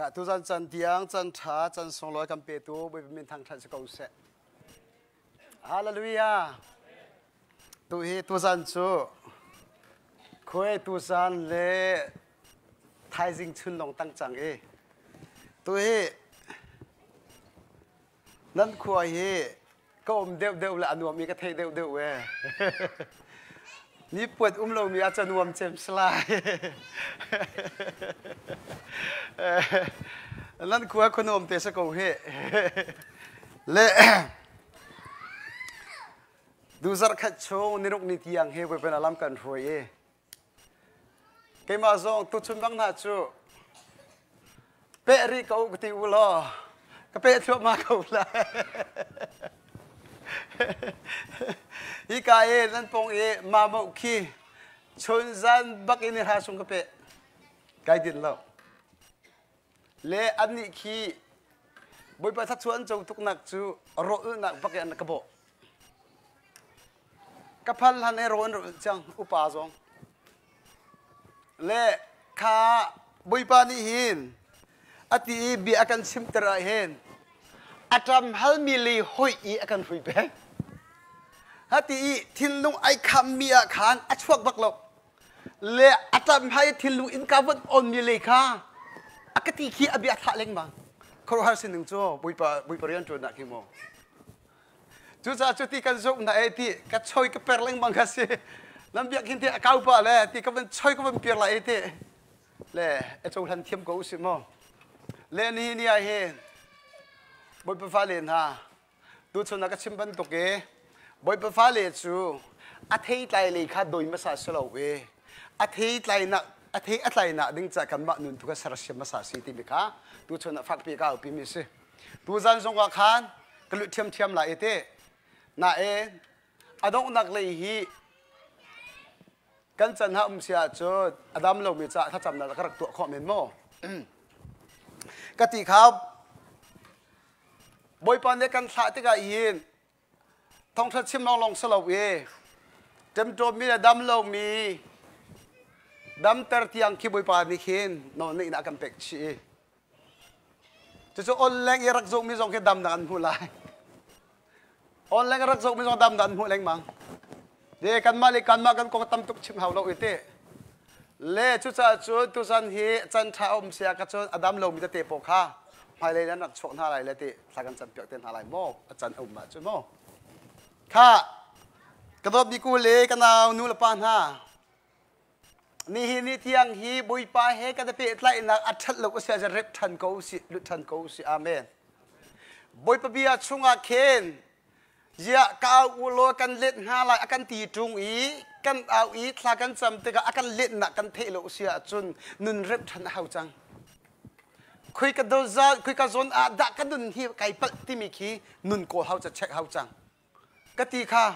Ka tuzan can tiang can ṭha can sunglawi kan petu Bawipa min thangṭhat si ko seh. Hallelujah. Tu hi tuzan cu khuai tuzan le thaizing chun lawng tang cang i tu hi Nan khua hi ka um deuhdeuh le a nuam i ka theih deuhdeuh e. Ni puat um lomi ah ca nuam cem si lai. Nan khua khua nuam te si ko hi. Le du zarh khat chung niruk ni tiang hi Bawipa lam kan hruai i Keimah zong tuchun bang hna cu peh rih ko ka ti u law ka peh thluahmah ko lai. Hika i nan pong i mamoh khi chun zan bak in hra sung ka peh. Kai din lo. Le annih khi Bawipa thluachuah an co tuknak cu rawlnak bak in an ka bawh. Ka phal hlan he rawn rawlh cang upa zong. Le kha Bawipa nih hin a ti i bia a kan chimter ah hin a ṭam halmi lei hoih i a kan hrui peng. Ha ti i thinlung ai khammi ah khan a chuak bak lo. Le a ṭam hai thinlung innka vun onmi lei kha a ka ti khi a bia thlah lengmang. Khuaruahhar sining cu Bawipa Bawipa rian ṭuannak hi maw. Cucaah cu ti kan zumh hna e ti ka choi ka per lengmang kha si. Nan biakinn te a kau pah le ti ka van choi ka van pir lai e ti. Le e cohlan thiam ko usih mu. Le nihin ni ah hin Bawipa fale hna tuchun ah ka chim bantuk i Bawipa fale cu a theitlai lei kha doi hmasa si lo i a theitlainak a thei a tlainak ding ca kanmah nun tu kha sersiam hmasa si timi kha tuchun ah fakpi ka aupi mi si. Tuzan zong ah khan ka lut ṭhiamṭhiam lai i teh. Nain a donghnak lei hi kan can ha um si ahcun a dam lomi caah thlacamnak ka rak tuah khawh men maw? Ka ti kha Bawipa nih kan thlah tikah hin thawngṭha chim lawnglawng si lo i ṭemṭawmmi le dam lomi damter tiang khi Bawipa nih khin nawlneihnak a kan pek chih i Cucu online i rak zohmi zong khi damnak an hmuh lai. Online rak zohmi zong damnak an hmuh lengmang. De kanmah le kanmah kan kong tam tuk chim hau lo i te. Le cucaah cun tuzan hi can ṭha a um sia ka cun a dam lomi tete pawl kha hmailei nan rak chuak hna lai le ti thla kan cam piak te hna lai maw a can a um ahcun maw kha ka dawt ku le ka nau nu le pa hna Nihin ni tiang hi Bawipa he kan i pehtlaihnak a ṭhat lo a si ahcun rep ṭhan ko usih, lut ṭhan ko usih. Amen. Bawipa bia chungah khin ziah ka au u law kan let hna lai a kan ti ṭung i kan au i thla kan cam tikah a kan letnak kan theih lo a si ahcun nun rep ṭhan a hau cang. Khoi ka doza khoi ka zawn ah dah ka nun hi kai palh timi khi nun kawl hau ca check hau cang. Ka ti kha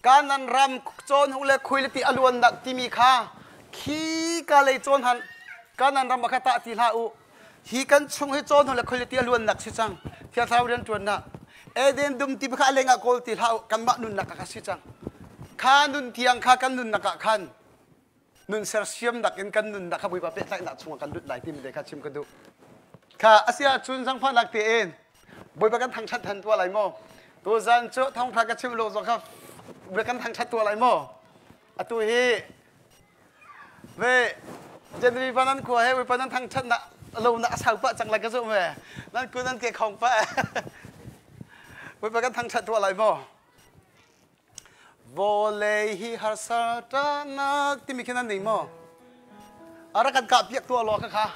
Kanan ram cawn hu le khui le ti a luannak timi kha khi ka lei cawn han Kanan ram ah kha tah ti hlah u. Hi kan chung hi cawn hu le khui le ti a luannak si cang. Thiang Thlarau rian ṭuannak. Eden dum ti kha a leng ah kawl ti hlah u. Kanmah nunnak ah kha si cang. Kha nun tiang kha kan nunnak ah khan nun sersiamnak in kan nunnak kha Bawipa pehtlaihnak chungah kan lut lai timi te kha chim ka duh. Kha a si ahcun zangfahnak tein Bawipa kan thangṭhat than tuah lai maw? Tuzan cu thawngṭha ka chim lo zong kha kan thangṭhat tuah lai maw? Atu hi ve January pa nan khua he Bawipa nan thangṭhatnak lo na a sau pah cang lai ka zumh ve. Nan kun nan ke khong pah. Bawipa kan thangṭhat tuah lai maw? Vawlei hi harsa ṭahnak timi khi nan nei maw? A rak kan kah piak tuah law kha kha.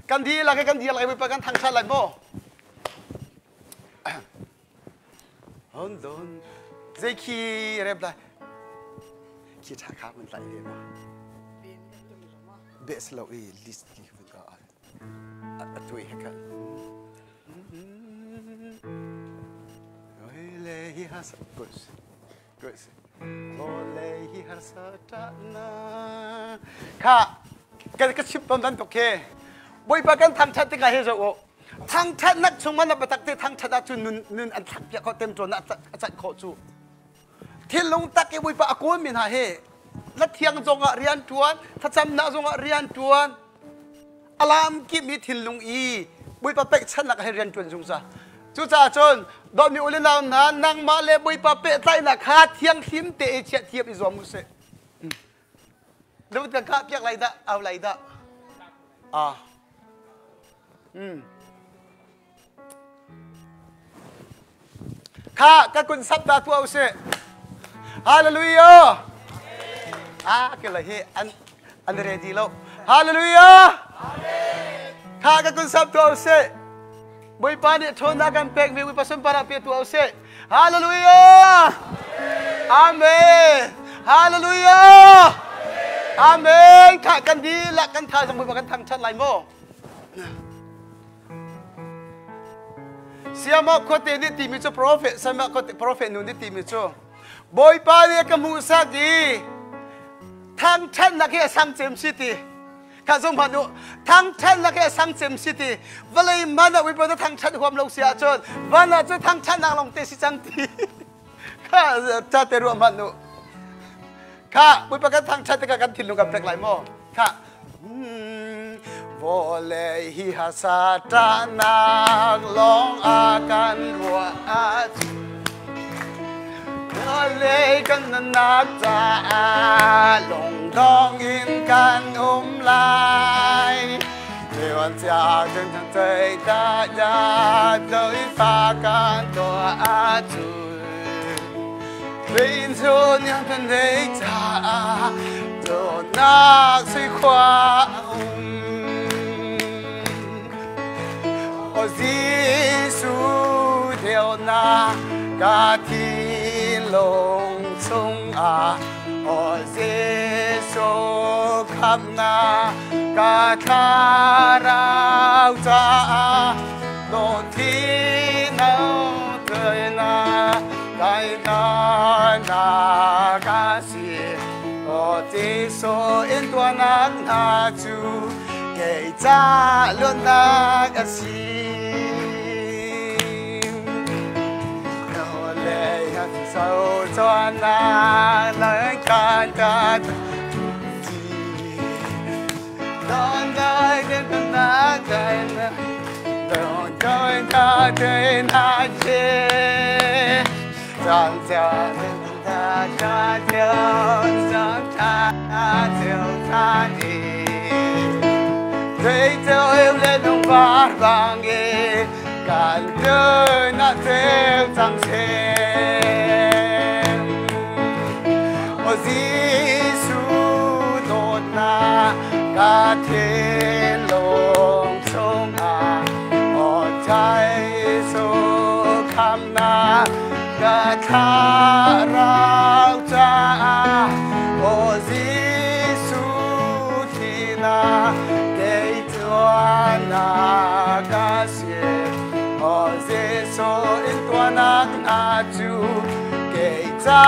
Kan dihlak i kan dihlak i Bawipa kan thangṭhat lai maw? Hon don zei khi rep lai khi ṭha kha mun tlai ve ma bes lo i list ki vun ka a tuai he kha Kha kan ka chim tawn bantuk khi Bawipa kan thangṭhat tikah hi zoh u thangṭhatnak chung man biatak te thangṭhat ahcun nun nun an thlak piak khawh temṭawn a cat khawh cu thinlung tak i Bawipa a kawlmi hna hi la thiang zongah rian ṭuan thlacamnak zongah rian ṭuan. Alam kip mi thinlung i Bawipa pekchanhnak he rian ṭuan zungzal. Cucaah cun dawtmi u le nau hna, nangmah le Bawipa pehtlaihnak kha thianghlim te i chiah thiam i zuam u sih. David kan kah piak lai dah, au lai dah. Ah. Kha ka kun sap ta tuah usih. Hallelujah. Ah, ke lai hi an an ready lo. Hallelujah. Kha ka kun sap tuah usih. Bawipa nih ṭhawnnak kan pek mi Bawipa sunparnak pe tuah usih. Hallelujah. Amen. Hallelujah. Amen. Kha kan dihlak kan thazaang Bawipa kan thangṭhat lai maw? Siamah khuate nih timi cu profet Siamah khuate profet nu nih timi cu Bawipa nih a ka hmuhsak i thangṭhatnak hi a sang cem si ti kha zum hmanh u thangṭhatnak hi a sang cem si ti vawlei man ah Bawipa na thangṭhat huam lo si ahcun van ah cun thangṭhatnak lawng te si cang ti kha ca te ruah hmanh u kha Bawipa kan thangṭhat tikah kan thinlung kan pek lai maw kha Vawlei hi hasa ṭahnak lawng a kan ruah ahcun vawlei kan nunnak caah lungdong in kan um lai. Liwan cia cun cun cei da da doi fa kan tuah ahcun Rinzu niang kan nei caah dawtnak sui khua a um. Aw Jesuh deuhnak ka thinlung chungah Aw Jesuh khamhnak ka thlarau caah Dawthinak tuainak tainak ka si Aw Jesuh in tuahnak hna cu kei ca luatnak a si. Lei han so chuannak lai kan ta Don dai den na dai na don doi ta de na che Zang jia den ta cha jiao zang cha jiao cha ni Dei jiao eu le nung ba bang e Kan de na jiao zang che O Jesuh dawtnak ka thinlung chungah aw Jesuh khamnak ka thlarau caah aw Jesuh thihnak kei tuahnak ka si aw Jesuh in tuahnak hna cu kei ca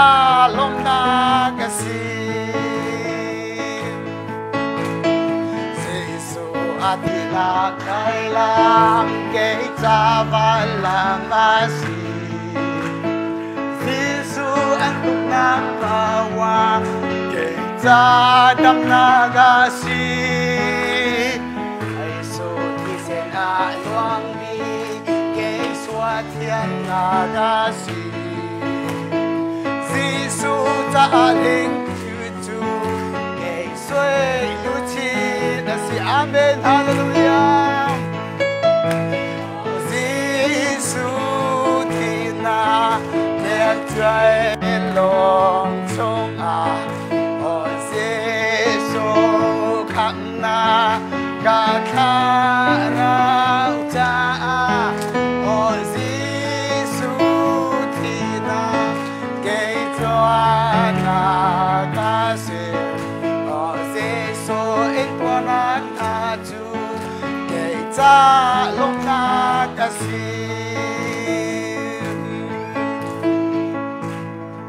lawmhnak a si. Jesuh a tilak kai lam kei ca van a si. Jesuh an tuknak kawa kei ca damnak a si. Jesuh thisen a luangmi kei sua thiannak a si. Jesuh caah ding cu kei sui luchin a si. Amen. Hallelujah. Jesuh thihnak nek cuai lawng chungah Oh Jesuh khamhnak ka thlarau caah Oh Jesuh thihnak kei tuahnak ka si Oh Jesuh in tuahnak hna cu kei ca lawmhnak a si.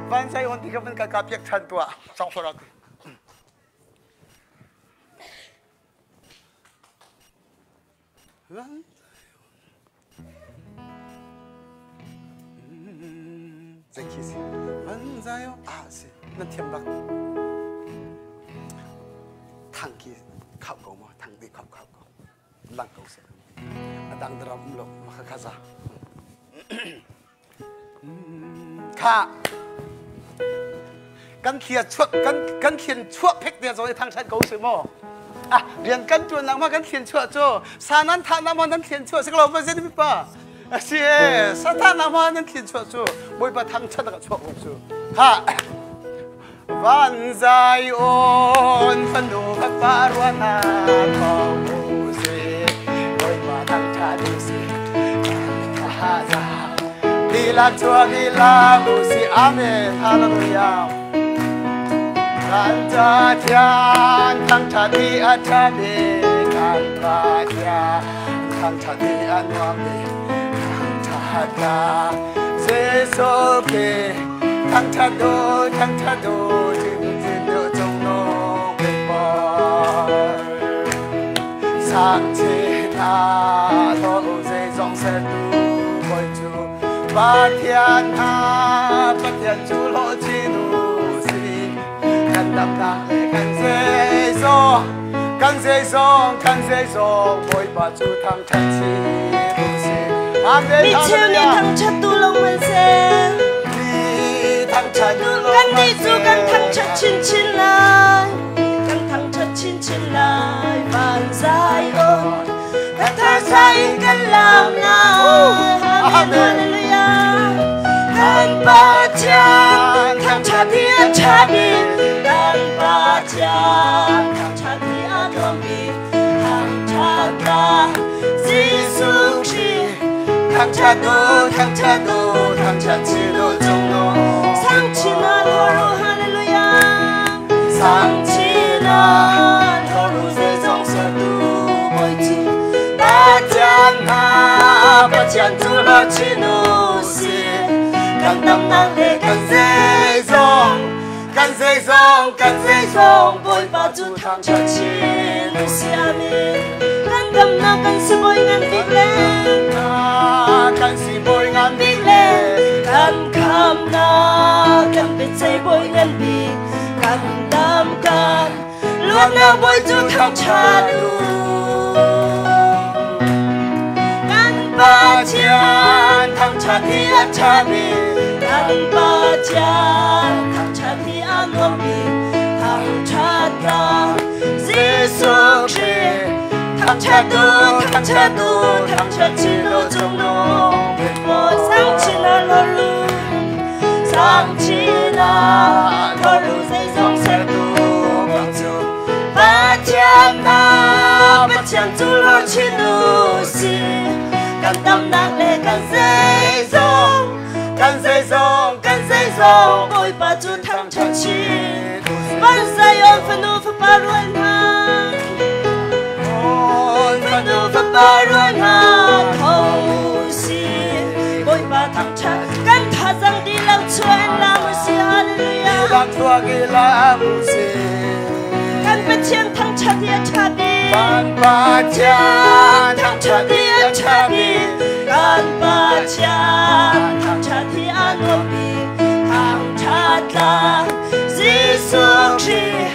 Van sai on ti ka van ka ka piak than tuah song sora Zei khi si? Van zai ah si. Na thiam bak. Thang khi khau ko maw? Thang ti khau khau ko. Lang ko seh. A dang dara um lo ma kha za. Kha kan thlia chuak kan kan thlian chuah phek te zo thang chan ko si mo. Ah rian kan tuan nak ma kan thlian chuah cu sa nan tha na ma nan thlian chuah si lo ma zen mi pa. Asi e sa tha na ma nan thlian chuah cu Bawipa thang chan ka chuah ko cu. Ha Van Zion fanu fapa ruana thong u si Bawipa thangṭhat u si Thaza Dilak chuak ilang u si Amen Hallelujah Kan ca thiang thangṭhat i a ṭha bik kan Pathian thangṭhat i a nuam bik thangṭhat ka Jesuh Khrih thangṭhat u thangṭhat u chin u cung nung bik bawi sang chin ah thaw u zeizong sertu bawi cu Pathian hna Pathian cu hlawh chin u si kan damnak le kan zeizong kan zeizong kan zeizong Bawipa cu thangṭhat chin u si Amen Mi cheu nih thangṭhat tu lo hmanhseh thangṭhat tu lo kannih cu kan thangṭhat chinchin lai kan thangṭhat chinchin lai van Zion kan tharsa in kan lam lai Amen Hallelujah kan Pathian thangṭhat hi a ṭha bik kan Pathian thangṭhat hi a nuam bik thangṭhat ka Jesuh Khrih thangṭhat u thangṭhat u thangṭhat chin u cung nung sang chin ah thor u Hallelujah sang chin ah thor u zeizong sertu Bawi cu Pathian hna Pathian cu hla chin u si kan damnak le kan zeizong kan zeizong kan zeizong Bawipa cu thangṭhat chin u si Amen kan damnak kan sibawi ngan bik le kan sibawi ngan bik le kan khamnak kan biaceih bawi ngan bik kan dam kan luatnak bawi cu thangṭhat u kan Pathian thangṭhat hi a ṭha bik kan Pathian thangṭhat hi a nuam bik thangṭhat ka Jesuh Khrih thangṭhat u thangṭhat u thangṭhat chin u cung nung bawi sang chin ah lor u sang chin ah lor u zeizong sertu bawi cu Pathian hna Pathian cu lor chin u si kan damnak le kan zeizong kan zeizong kan zeizong Bawipa cu thangṭhat chin Van Zion fanu fapa rual hna fanu fapa rual hna tho si Bawipa thangṭhat kan thazang dihlak chuah lam u si Hallelujah dihlak chuak i lam u si kan Pathian thangṭhat hi a ṭha bik kan Pathian thangṭhat hi a ṭha bik kan Pathian thangṭhat hi a nuam bik thangṭhat la Jesuh Khrih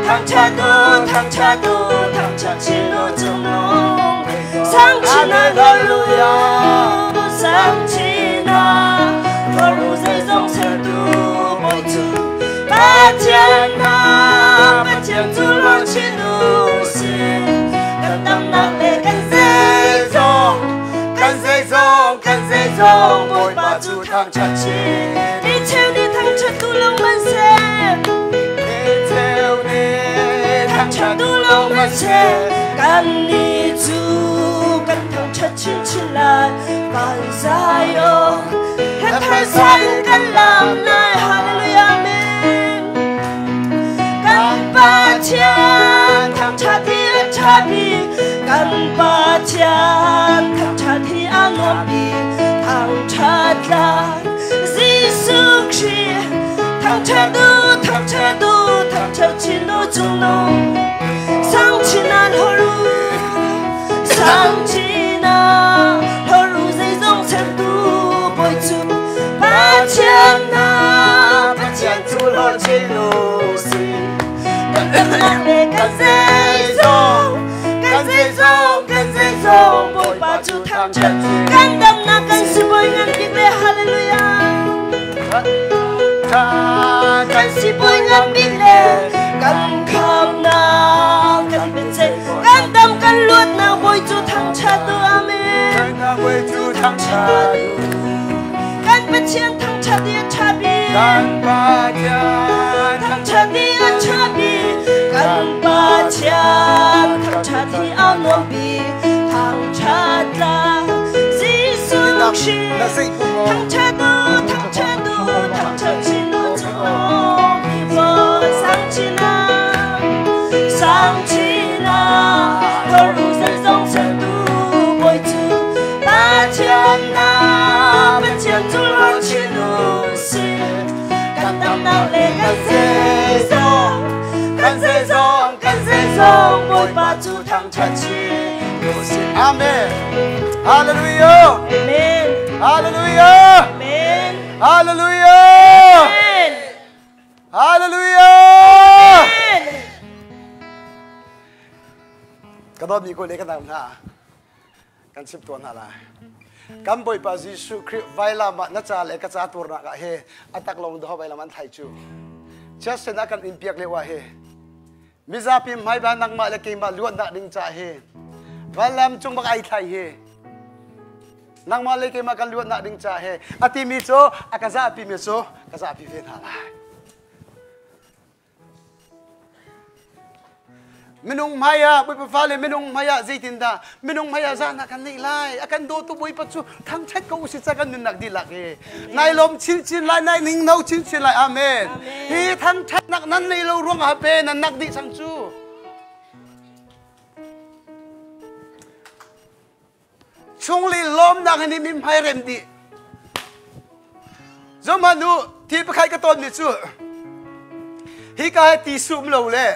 thangṭhat u thangṭhat u thangṭhat chin u cung nung sang chin ah lor u sang chin ah lor u zeizong sertu Bawi cu Pathian hna Pathian cu lor chin u si kan damnak le kan zeizong kan zeizong kan zeizong Bawipa cu thangṭhat chin Mi cheu nih thangṭhat tu lo hmanhseh mi cheu nih thangṭhat tu lo hmanhseh kannih cu kan thangṭhat chinchin lai van Zion he thar in kan lam lai Hallelujah Amen kan Pathian thangṭhat hi a ṭha bik kan Pathian thangṭhat hi a nuam bik thangṭhat lai Jesuh Khrih thangṭhat u thangṭhat u thangṭhat chin u cung nung sang chin ah hlor u sang chin ah hlor u zeizong sertu Bawi cu Pathian hna Pathian cu hlor chin u si kan damnak le kan zeizong kan zeizong kan cu thangṭhat kan damnak kan sibawi ngan bik le hallelujah kan sibawi ngan bik le kan khamnak kan biaceih kan dam kan luatnak bawi cu thangṭhat u amen bawi cu thangṭhat kan Pathian thangṭhat i a ṭha bik kan Pathian thangṭhat i a ṭha bik kan Pathian thangṭhat hi a nuam bik thangṭhat la Jesuh Khrih thangṭhat u thangṭhat u thangṭhat chin u cu sang chin ah sang chin ah tor u zeizong sertu bawi cu Pathian na Pathian cu lor chin u sih kan damnak le kan zeizong kan zeizong kan zeizong Bawipa cu thangṭhat chin u sih. Amen. Hallelujah. Amen. Hallelujah. Amen. Hallelujah. Amen. Hallelujah. Amen. Ka dawtmi ko le ka dang hna. Kan chim tuan hna lai. Kan Bawipa Jesuh Khrih vailam ah na ca le ka ca tuarnak ah he a tak lawng daw vailam an thai cu. Chiatsen ah kan in piak lio ah he mizapi hmaiba nangmah le keimah luatnak ding ca he vailam cung bak ai thlai he nangmah le keimah kan luatnak ding ca he a timi cu a ka zahpi mi cu ka zahpi ve hna lai. Minung hmaiah Bawipa fale minung hmaiah zeitindah minung hmaiah zahnak kan neih lai a kan dawtu Bawipa cu thangṭhat ko usih ca kan nunnak dihlak hi nai lawm chinchin lai nai ning no chinchin lai amen hi thangṭhatnak nan nei lo ruangah pe nan nak dih cang cu Chungli lawmnak hi nih mi hmai rem dih. Zohhmanh u, thi pakhat ka tawnmi cu hika he ti su um lo le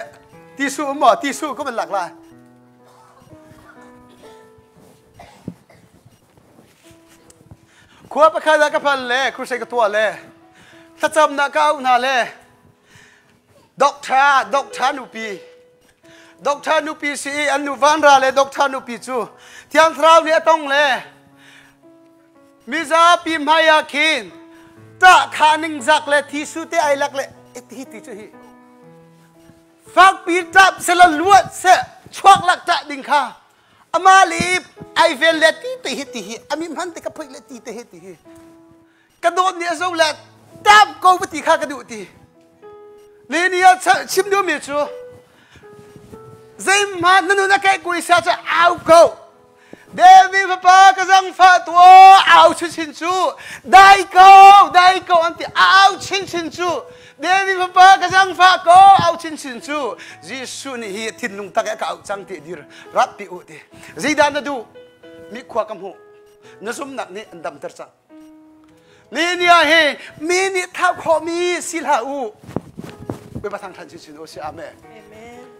ti su um maw ti su ka van lak lai. Khua pakhat ah ka phan le crusade ka tuah le thlacamnak ka auh hna le Doctor, doctor nupi. Doctor nupi si i an nu vanra le doctor nupi cu Thiang Thlarau nih a tong le mizapi hmai ah khin tah kha ningzak le thi su te ai lak le hi ti cu hi fakpi tap sela luat se chuak lak tah ding kha ama le ai vel le ti te hi ti hi ami hman te ka phoih le ti te hi ti hi Ka dawt nih a zo le tap ko va ti kha ka duh ti. Ni ni ah chim duhmi cu zeihmanh na nun a keih kui sia cu au ko. David fapa ka zangfah tuah au chinchin cu dai ko dai ko an ti au chinchin cu David fapa ka zangfah ko au chinchin cu Jesuh nih hi thinlung tak ka auh cang ti dir rat pi u ti zeidah na duh mi khua ka hmuh na zumnak nih an damter cang Mi nih ah hi mi nih thau khawhmi si hlah u. Bawipa thangṭhat chinchin u si. Amen.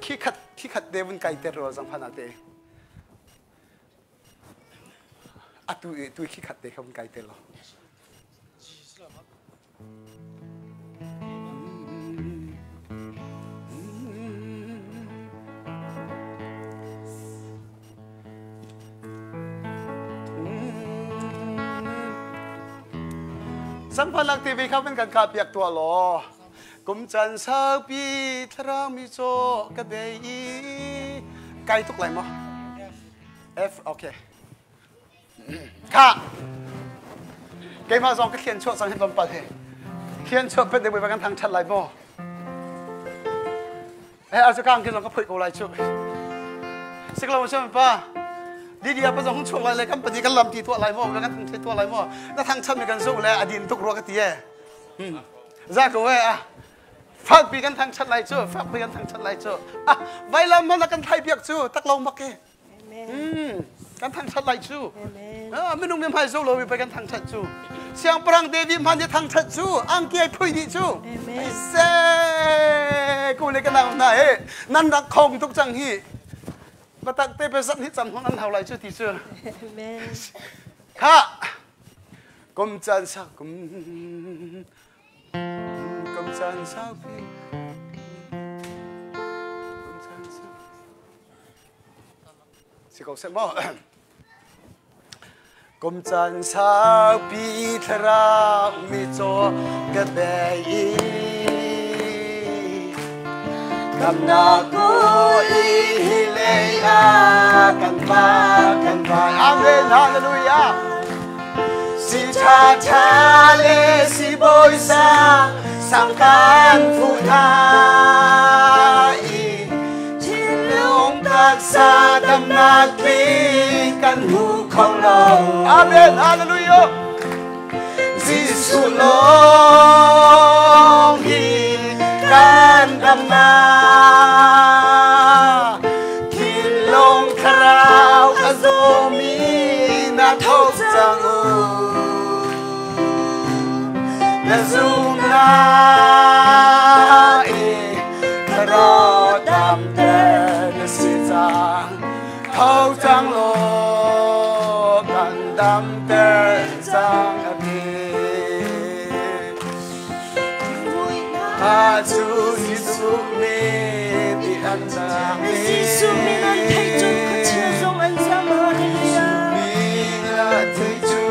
Khi khat khi khat te vun kai ter rua zang phan te. Atu tu khi khat te kha vun kai te lo. Sangpalak TV kha kan kah piak tuah law kum can saupi thlarau mi caw ka bei i kai tuk lai maw F okay Khah! Keimah zong ka thlian chuah cang hi tlawmpal hi. Thlian chuah pet ding kan thangṭhat lai maw? Eh, a kang ki zong ka phoih ko lai cu. Siklo ma pa. Lydia pa zong hung chuak lai le kan padi kan lam ti tuah lai maw? Kan thangṭhat tuah lai maw? Na thangṭhat mi kan zoh le a din tuk rua ka ti e. Za ko e ah. Fakpi kan thangṭhat lai cu, fakpi kan thangṭhat lai cu. Ah, vailam hmanh kan thlai piak cu, tak lo mak e. Kan thangṭhat lai cu. Minung mi hmai zo lo mi pei kan thangṭhat cu. Siangpahrang David hmanh nih thangṭhat cu angki ai phui dih cu. Ai se ku le ka nau hna he nan rak khong tuk cang hi. Batak te pe zat hi cam hmang an hau lai cu ti cu. Kha kum caan sa kum kum caan saupi kum caan sau Si ko seh maw? Kum caan saupi thlarau mitcaw ka bei i damnak i hi lei ah kan va kan vai. Amen. Hallelujah. Si tha tha le si bawi sa sang kan phu tha i thinlung taksa damnak tling kan hmu kho lo. Amen. Hallelujah. Jesuh lawng hi kan damnak. Thinlung thlarau a zawmi na tho cang u. Na zumnak i thlarau damter na si cang. Tho cang law kan damter cang a ti. A cu Jesuh min i an zam. Jesuh min an theih cun khuachia zong an zam. Hallelujah. Min an theih cu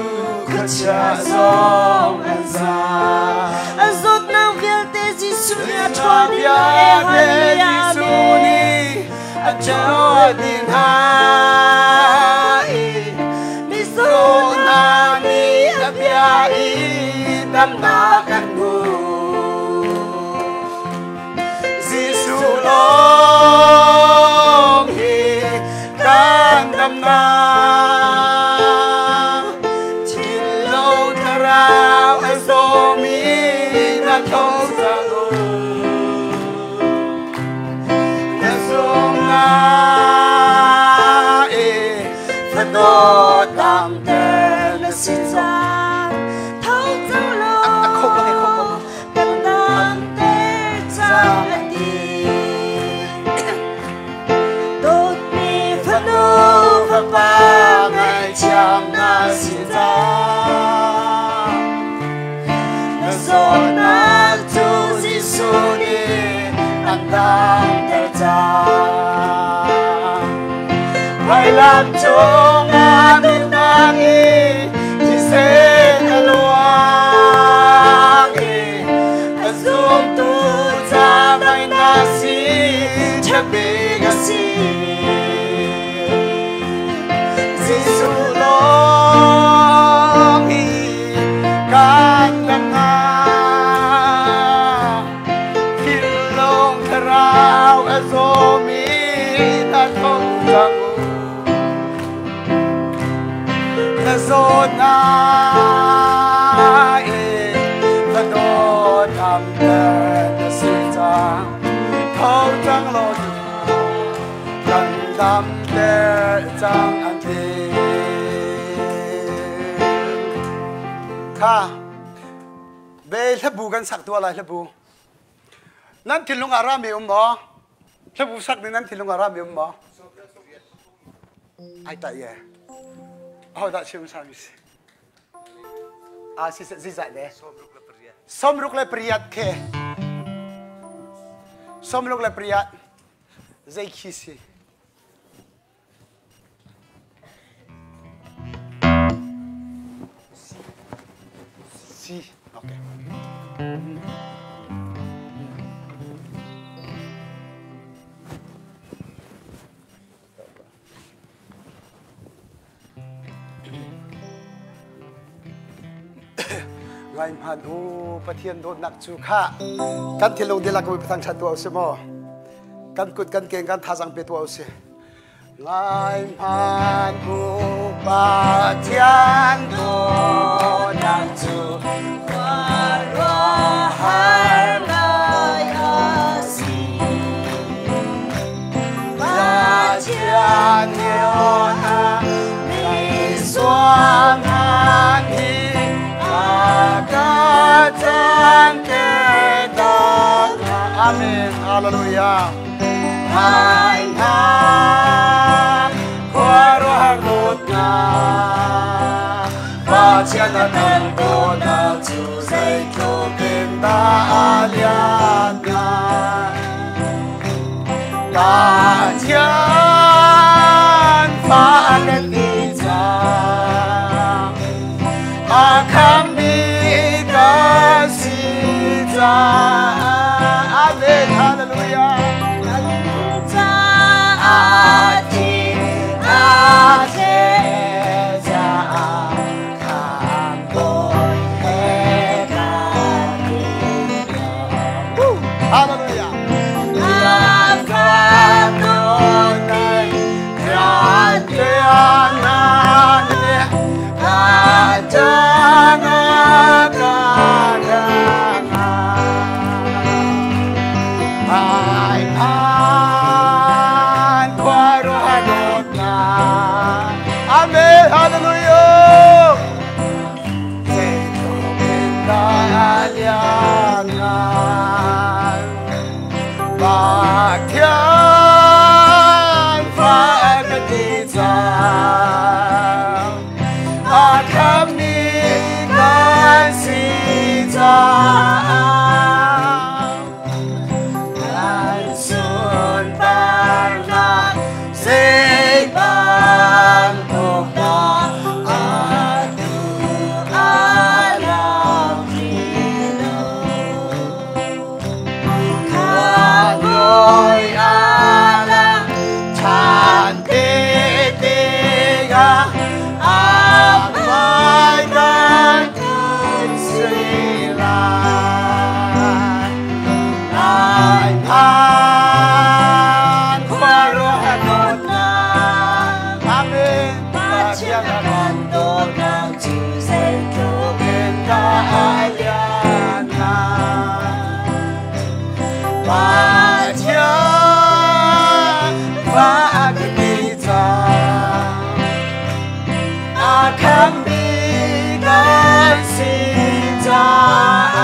khuachia zong an zam. A zawtnak vialte Jesuh nih a ṭhawl dih hna e. Hallelujah. Jesuh nih a ṭhawl dih hna i Mizaw hna nih a bia i damnak kan hmu. Jesuh lawng hi kan damnak. Thinlung thlarau a zawmi na tho cang u. Na zumnak i fano damter na si cang. Tho cang law A khop bang, khop bang. Kan damter cang a ti. Dawtmi fanu fapa ngaihthiam na si cang. Na zawtnak cu Jesuh nih an damter cang. Vailam cungah nunnak i thisen a luang i a zumtu ca na si ṭhabik a si. Jesuh lawng hi kan damnak. Thinlung thlarau a zawmi na tho cang u. Na zawtnak i na dawt damter na si cang. Tho cang law kan damter cang an ti. Kha be hlabu kan sak tua lai hlabu. Nan thinlung ah rami um maw? Hlabu sak ning nan thinlung ah rami um maw? Ai ta ye. Aho dah chim sami si? Ah si si zai le. 68 khe. 68 zei khi si? Si. Okay. Ngai hmanh u, Pathian dawtnak cu kha kan thinlung dihlak in pathan ṭhat tuah u si maw? Kan kut kan keng kan thazang pe tuah u si. Ngai hmanh u, Pathian dawtnak cu khuaruahhar ngai a si. Pathian dawtnak zuamnak hi a ka canter Amen. Hallelujah. Ngai hna khuaruahhar dawtnak Pathian a kan dawtnak cu zeitluk in dah a lianngan. Pathian fa kan ti cang. caah. Amen. Hallelujah. Kan caah thi a thlet caah Khamhbawi he kan i lawm. Hallelujah. A kan dawtnak Amen. Hallelujah. Pathian fa ka ti cang a khammi kan si caah Kan sunparnak zei bantuk dah atu a lang ti lo. Khamhbawi a lang ṭhan te tikah a hmai kan kun si lai. Lai phan khuaruahhar dawtnak Amen. Pathian a kan dawtnak cu zeitluk in dah a lianngan. Pathian fa a ka ti cang a khammi kan si caah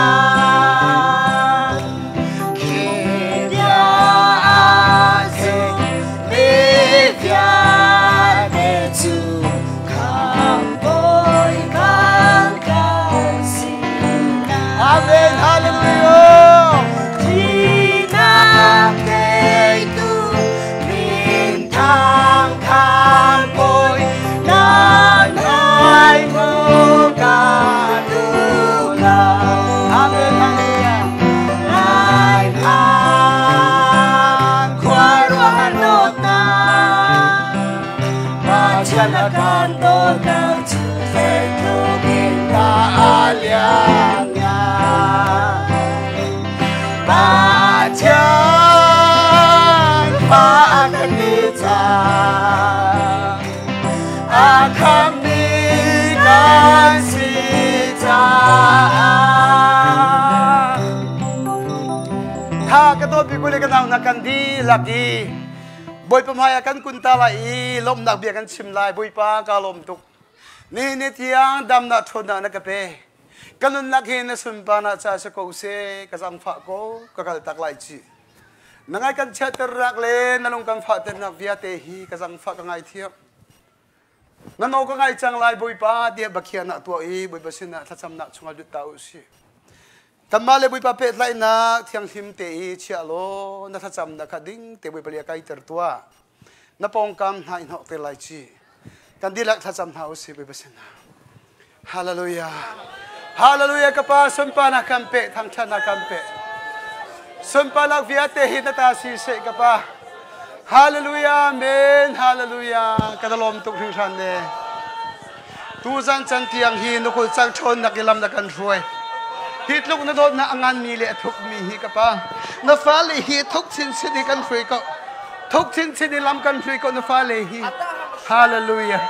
khi bia a zummi vialte cu Khamhbawi bang kan si lai. Amen. Hallelujah. Thihnak teitu minthang Khamhbawi nan hmai hmuh ka duh lo. Amen. Hallelujah. Lai phan khuaruahhar dawtnak Pathian a kan dawtnak cu zeitluk in dah a lianngan. Pathian fa a kan ti cang a khammi kan si caah Tha ka dawt bik le ka nau na kan dihlak i Bawipa hmai ah kan kun ta lai i lawmhnak bia kan chim lai. Bawipa ka lawm tuk. Ni ni tiang damnak ṭhawnnak na ka pe. Ka nunnak hi na sunparnak ca si ko seh, ka zangfah ko, ka kal tak lai ci. Na ngai kan chiatternak le na lung kan fahternak vialte hi ka zangfah ka ngaithiam. Na no ka ngai cang lai Bawipa tiah biakhiahnak tuah i Bawipa sinah thlacamnak chungah lut ta u sih. Kanmah le Bawipa pehtlaihnak thianghlim te i chiah law na thlacamnak kha ding te Bawipa li a kaiter tuah. Na pawngkam hna i hnawh te lai ci. Kan dihlak thlacam hna u sih Bawipa sinah. Hallelujah. Hallelujah ka pa sunparnak kan pe thangṭhatnak kan pe. Sunparnak vialte hi na ta si seh ka pa. Hallelujah amen hallelujah ka lawm tuk hringhran ne. Tuzan can tiang hi nukul cang ṭhawnnak i lam na kan hruai. Hi tluk na dawtnak a nganmi le a thukmi hi ka pa. Na fale hi thuk chinchin i kan hruai ko. Thuk chinchin i lam kan hruai ko na fale hi. Hallelujah.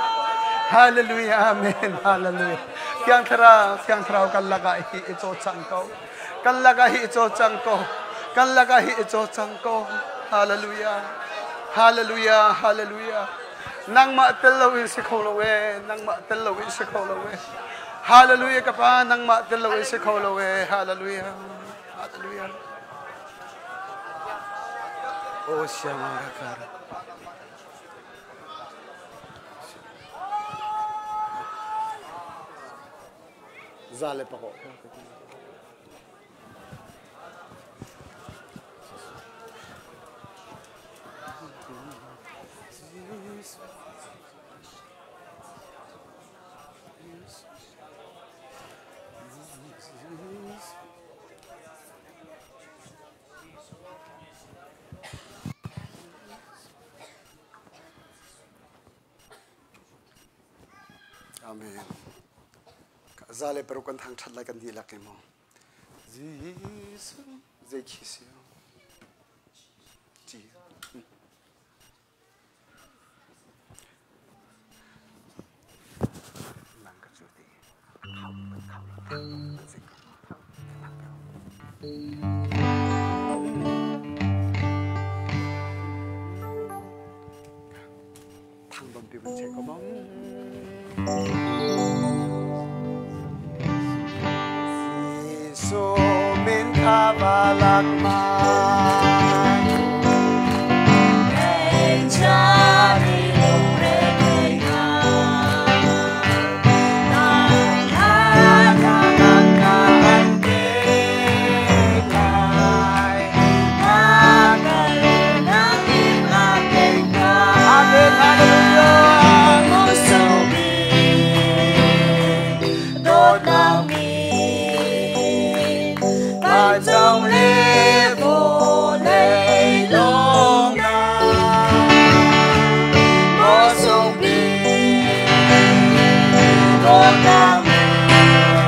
Hallelujah. Amen. Hallelujah. Thiang Thlarau, Thiang Thlarau kan lakah hi i caw cang ko. Kan lakah hi i caw cang ko. Kan lakah hi i caw cang ko. Hallelujah. Hallelujah. Hallelujah. Nangmah tel lo in si kho lo e. Nangmah tel lo in si kho lo e. Hallelujah ka pa nangmah tel lo in si kho lo e. Hallelujah. Hallelujah. Oh siamara kara. Zale pako. Amen. 106 kan thangṭhat lai kan dihlak i mu. Jesuh zei khi si Ci. Nang ka cu ti. Khau khau thang sing. Thang bam pi vun che ko bang. Jesuh min kha balak ma. Amen. Hallelujah.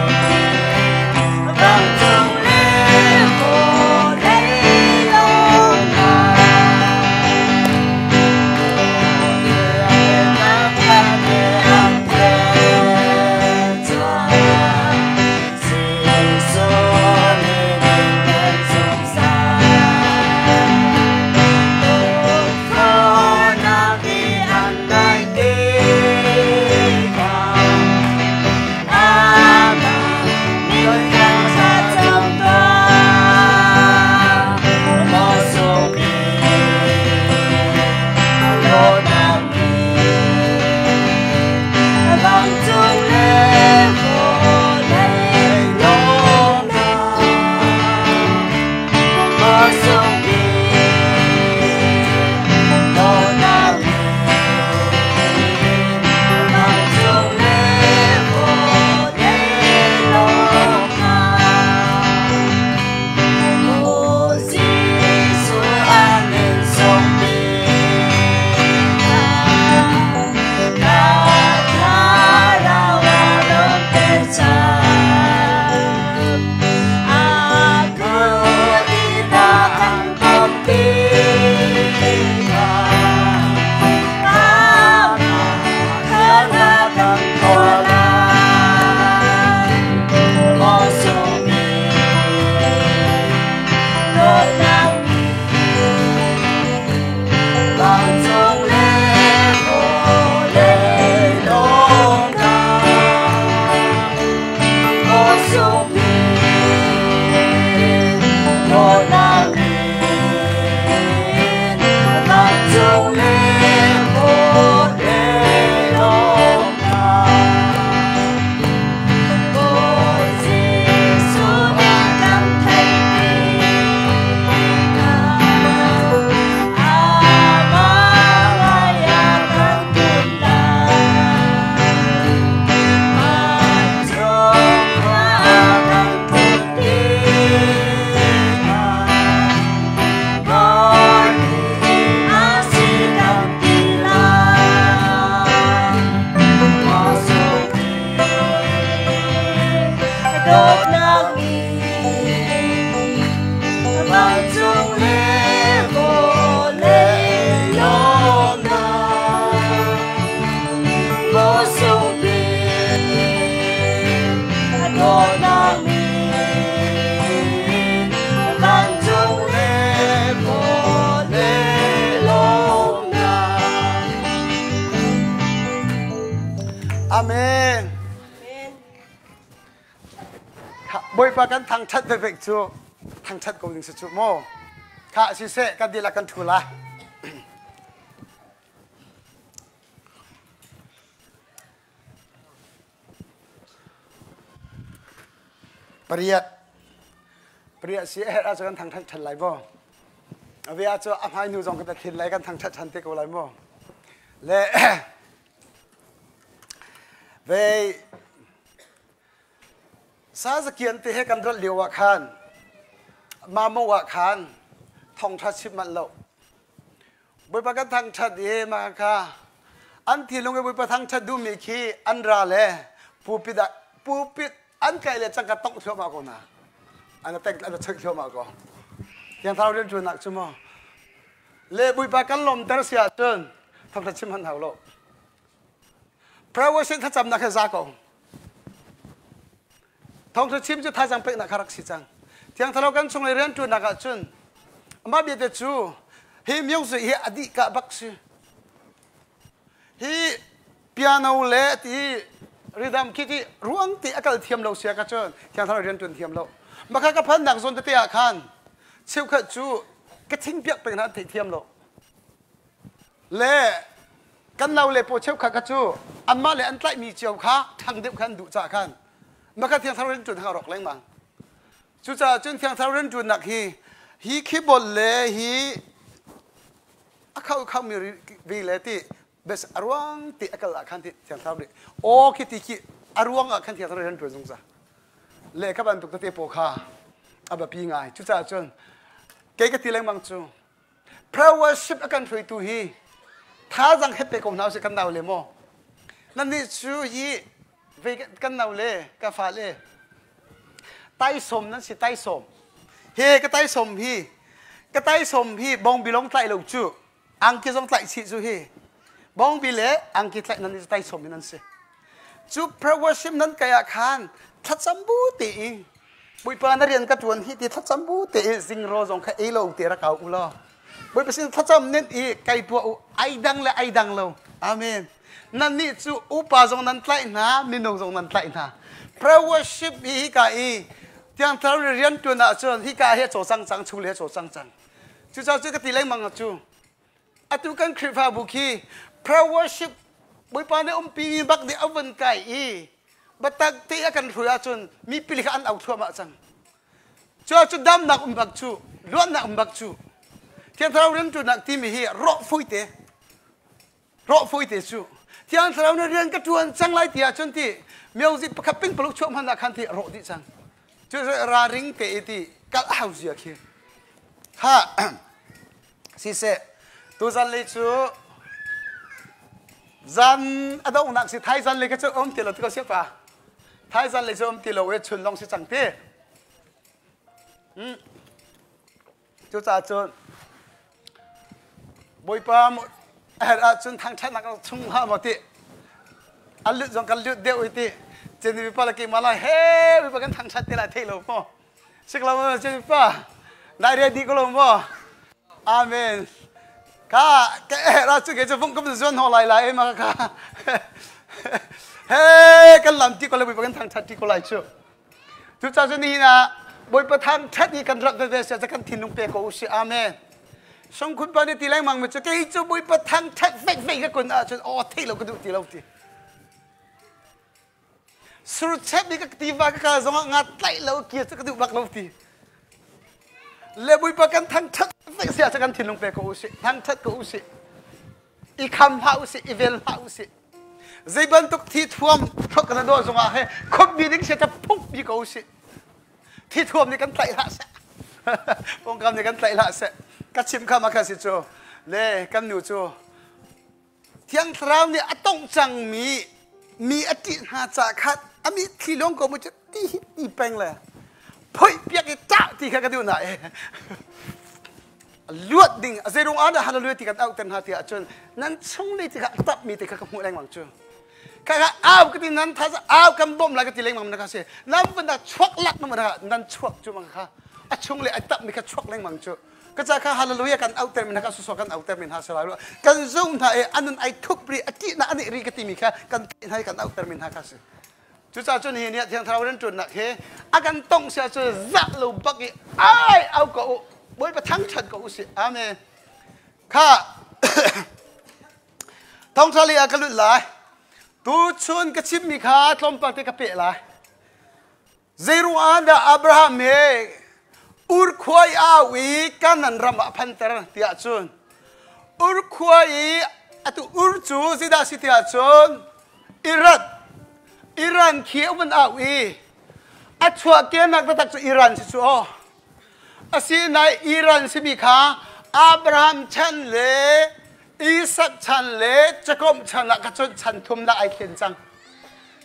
Vancung le vawlei lawmnak maw sung bik dawtnak vancung le vawlei lawmnak Amen. Bawipa kan thangṭhat vevek cu thangṭhat ko ding si cu mu. Kha siseh kan dihlak kan ṭhu la. Pariat. Pariat si a herh ahcun kan thangṭhat ṭhan lai maw? A ve ahcun a hmai hnu zong kan thin lai kan thangṭhat ṭhan te ko lai maw? Le ve Sazakian te he kan rat lio ah khan Mamo ah khan thawngṭha chim manh lo. Bawipa kan thangṭhat i mah kha An thinlung i Bawipa thangṭhat duhmi khi an ra le pulpit ah pulpit an kai le cangka tongh thluahmah ko hna. An teng an choih thluahmah ko. Thiang Thlarau rianṭuannak cu maw le Bawipa kan lawmter si ahcun thangṭhat chim hmanh hau lo. Prayer worship thlacamnak he za ko. Thawngṭha chim cu thazaang peknak kha rak si cang. Thiang Thlarau kan chung i rianṭuannak ahcun amah biate cu hi music hi a dih ka bak si. Hi piano le ti rhythm khi ti ruang ti a kal thiam lo sia ka cun Thiang Thlarau rianṭuan thiam lo. Maka ka phannak zawn tete ah khan cheukhat cu ka thing piak peng hna an theih thiam lo. Le kan nau le paw cheukhat kha cu anmah le an tlaihmi cio kha ṭhang deuh kha an duh caah khan maka Thiang Thlarau rianṭuan kha a rawk lengmang. Cucaah cun Thiang Thlarau rianṭuannak hi hi keyboard le hi a kho khomi vi le ti bes a ruang ti a kal ah khan ti Thiang Thlarau nih aw khi ti khi a ruang ah khan Thiang Thlarau rianṭuan zungzal. Le kha bantuk tete paw kha a biapi ngai. Cucaah cun kei ka ti lengmang cu Prayer worship a kan hruaitu hi thazaang het pe ko hna usih kan nau le maw. Nannih cu hi ve kan nau le ka fale taisawm nan si taisawm. He ka taisawm hi ka taisawm hi bawngbi lawng tlaih lo cu angki zong tlaih chih cu hi bawngbi le angki tlaih nan i taisawm hi nan si. Cu prayer worship nan kai ah khan thlacam bu tein Bawipa na rian ka ṭuan hi ti thlacam bu te i zingro zong kha ei lo te rak au u law Bawipa sin thlacam nen i kai tuah u ai dang le ai dang lo. Amen. Nannih cu upa zong nan tlaih hna, minung zong nan tlaih hna. Prayer worship hi hika i Thiang Thlarau rian ṭuan ahcun hika hi a caw cang cang, chung le a caw cang cang. Cucaah cu ka ti lengmang cu atu kan Khrihfabu khi prayer worship Bawipa nih umpi bak nih a vun kai i biatak te a kan hruai ahcun mi pili kha an au thluahmah cang. Cu ahcun damnak um bak cu, luatnak um bak cu. Thiang Thlarau rianṭuannak timi hi rawh fuite, rawh fuite cu. Thiang Thlarau nih rian ka ṭuan cang lai ti ahcun ti music pakhat ping paluk chuah hmanh ah khan ti rawh dih cang. Cu raring te i ti kal a hau zia khi. Ha Siseh, tuzan lei cu zan a donghnak si thai zan lei ka cu um ti lo ti ko sia pa. Thai zan lei cu um ti lo e chun long si cang ti. Hmm. Cucaah cun Bawipa a herh ahcun thangṭhatnak chung hlah maw ti a lut zong kan lut deuh i ti cin mipa le keimah lai he mipa kan thangṭhat te lai thei lo maw Sik lo maw cin pa nai re di ko lo maw Amen ka ka eh ra chu ke chu vung kum zuan ho lai lai ma ka he kan lam ti ko le bawipa kan thang that ti ko lai chu cu ca cu ni na bawipa thang that i kan rak ve se kan thinlung pe ko usi amen songkhun pa nih ti lengmang mi cu kei cu bawipa thang that vek vek ka kun ahcun aw thei lo ka duh ti lo ti Surchep i ka tiva ka kal zongah nga tlaih lo kir cu ka duh bak lo ti. Le Bawipa kan thangṭhat vek si ahcun kan thinlung pe ko usih, thangṭhat ko usih. I kham hlah usih, i vel hlah usih. Zei bantuk thi thuam thok kan dawh zongah he khupmi ding sia ta phukpi ko usih. Thi thuam nih kan tlaih hlah seh. Pongkam nih kan tlaih hlah seh. Ka chim kha ma kha si cu. Le kan nu cu Thiang Thlarau nih a tongh cangmi mi a ṭih hna caah khan a mitthli lawng ko mu cu ti hi ti peng le phoih piak i ṭah ti kha ka duh na e luat ding a zeirung ah dah hallelujah ti kan auhter hna ti ahcun nan chung lei ti kha a tapmi ti kha ka hmuh lengmang cu kha kha au ka ti nan tha au kan bawmh lai ka ti lengmang na kha si nan vun chuak lak na nan chuak cu mang kha a chung le a tapmi kha chuak lengmang cu Ka ca kha hallelujah kan auhter mi hna kha sosok kan auhter mi hna si lai lo. Kan zum hna i anun ai thup ri a ṭihnak a nih ri ka timi kha kan theih hna i kan auhter mi hna kha si. Cucaah cun hi ni ah Thiang Thlarau rianṭuannak he a kan tongh sia cu zah lo bak i ai au ko u Bawipa thangṭhat ko u sih. Amen. Kha thongṭha li ah ka lut lai. Tuchun ka chimmi kha tlawmpal te ka peh lai. Zeiruang ah dah Abraham he Ur khua i au i Kanaan ram ah a phanter tiah cun Ur khua i atu Ur cu zeidah si tiah cun Iran Iran khi a vun au i a chuahkehnak taktak cu Iran si cu aw. Asinain Iran simi kha Abraham chan le Isak chan le Jakob chan ah ka cun chan thumnak ai thlen cang.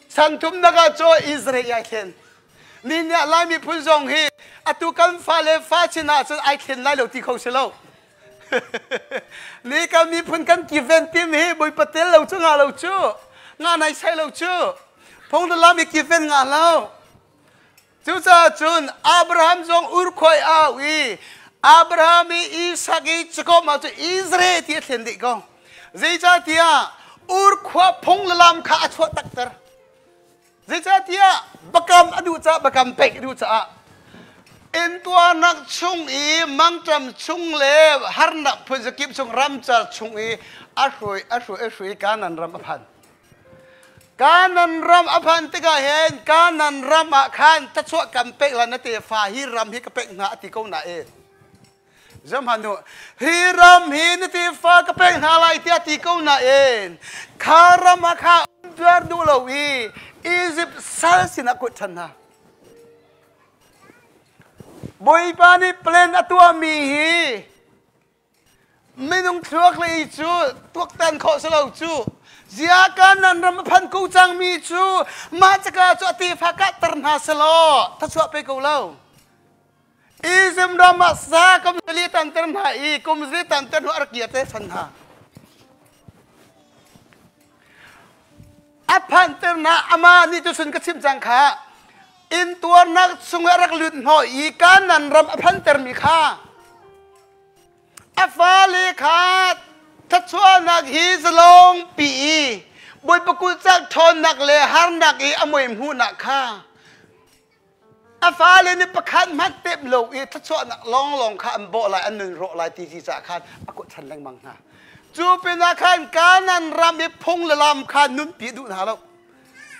Chan thumnak ah cu Israel ai thlen. Ni nih Lai miphun zong hi atu kan fale fa chin ah cun ai thlen lai lo ti kho si lo. Ni kan miphun kan kiven tim hi Bawipa tel lo cu nga lo cu nga nai sai lo cu phung lam i kiven nga lo. Cucaah cun Abraham zong Ur khua i a au i Abraham i Isak i Jakob ah cu Israel ti a thlen dih ko. Zeicahtiah Ur khua phung le lam kha a chuah takter. Zeicahtiah bakam a duh caah bakam pek a duh caah intuarnak chung i mangṭam chung le harnak phunzakip chung ramcar chung i a hruai a hruai a hruai Kanaan ram a phan. Kanaan ram a phan tikah hin Kanaan ram ah khan thluachuah kan pek la na tefa hi ram hi ka pek hna a ti ko nain Zohhmanh u, hi ram hi na tefa ka pek hna lai tiah ti ko nain kha ram ah kha um duh lo i Izipt sal sinah kuat ṭhan hna. Bawipa nih plan a tuahmi hi Minung thluak lei cu tuaktan khawh si lo cu. Zia Kanan ram a phan ko cangmi cu mah caka cu a tefa kahter hna selaw thachuah pe ko lo. Izim ram ah sa kum zali tanter hna i kum zali tanter hnu a rak kir te chan hna. A phanter hna ama nih tu sun ka chim cang kha intuarnak chung a rak lut hnawh i Kanan ram a phantermi kha A fale kha thluachuahnak hi zalongpi i Bawipa kulhcak ṭhawnnak le harnak i a mui hmuhnak kha a fale nih pakhat hmanh tep lo i thluachuahnak lawnglawng kha an bawh lai, an nun rawh lai ti ti caah khan a kut ṭhan lengmang hna. Cu pinah khan Kanaan ram i phung le lam kha nunpi duh hna lo.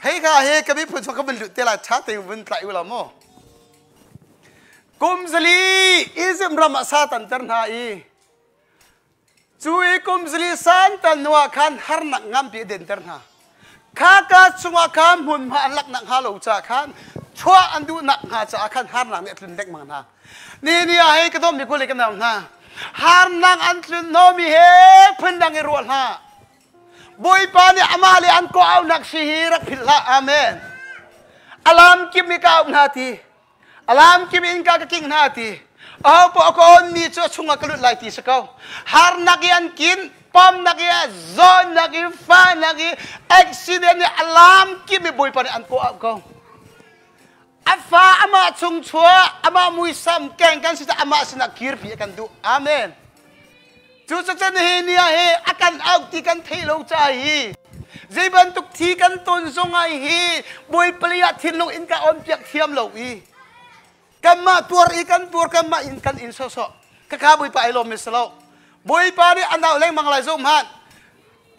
Hei kha he ka miphun chung ka vun lut te lai ṭha tein vun tlaih u law mu. Kum zali Izipt ram ah sa tanter hna i cu i kum zali san tan hnuah khan harnak nganpi a denter hna. Kha ka chungah khan hmunhma an laknak hnga lo caah khan chuah an duhnak hnga caah khan harnak nih a tlun lengmang hna. Ni ni ah hei ka dawmmi kul ka nau hna. Harnak an tlun hnawmi he phundang i ruah hlah. Bawipa nih amah le an kawh auhnak si hi rak philh hlah. Amen. Alam kip i ka auh hna ti. Alam kip in ka ka king hna ti. Aho poah ka onmi cu a chungah ka lut lai ti si ko. Harnak i an kin, pamnak i zawnnak i fahnak i accident i alam kip i Bawipa nih an kawh auh ko. A fa amah chung chuah, amah muisam keng kan si amah sinah kirpi a kan duh. Amen. Cucaah nihin ni ah hi a kan auh ti kan theih lo caah hi zei bantuk thi kan ton zong ah hi Bawipa lei ah thinlung in ka on piak thiam lo i kanmah tuar i kan tuar kanmah in kan in sawsawh kaka Bawipa ai lawm mi si lo Bawipa nih an auh lengmang lai zoh hmanh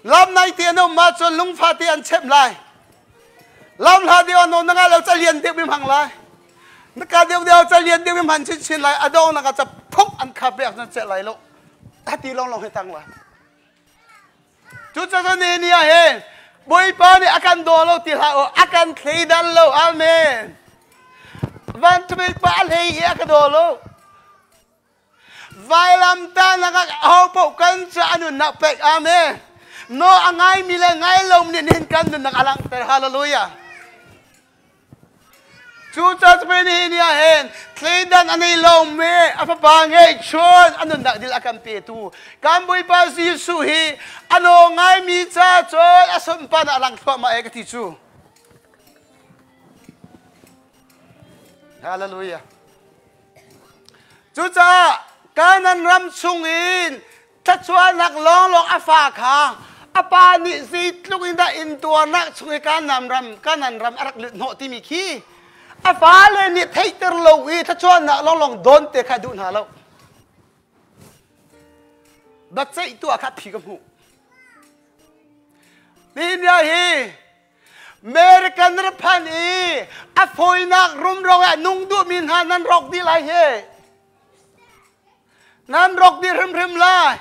lam nai te an um ma cun lungfa te an chemh lai lam hla deuh an um na ngai lo ca lian deuh mi hmang lai na ka deuh deuh ca lian deuh mi hman chinchin lai a dong na ka ca phuk an khap bek nan ceh lai lo hati long long he tang lai cu ca ni ni ah hin Bawipa nih a kan daw lo ti hlah u a kan thleidan lo amen van pa a hlei i a ka daw lo Vailamtahnak ah ahopaoh kan cu a nunnak pek. Amen. No a ngaimi le ngai lomi nih nihin kan nunnak a langhter. Hallelujah. Cucaah cu nihin ni ah hin thleidan a nei lomi a fapa ngeihchun a nunnak dil a kan petu kan Bawipa Jesuh hi a naw ngaimi ca cun a sunparnak a lang thluahmah e ka ti cu. Hallelujah. Cucaah Kanaan ram chungin thluachuahnak lawnglawng a fa kha a pa nih zeitluk in dah intuarnak chung i Kanaan ram Kanaan ram a rak lut hnawh timi khi a fale nih theihter lo i thluachuahnak lawnglawng dawn te kha duh hna lo. Biaceih tu ah kha phi ka hmuh. Nihin hi American phan i a fawinak rumro ah nung duhmi hna nan rawk dih lai hi. Nan rawk dih hrimhrim lai.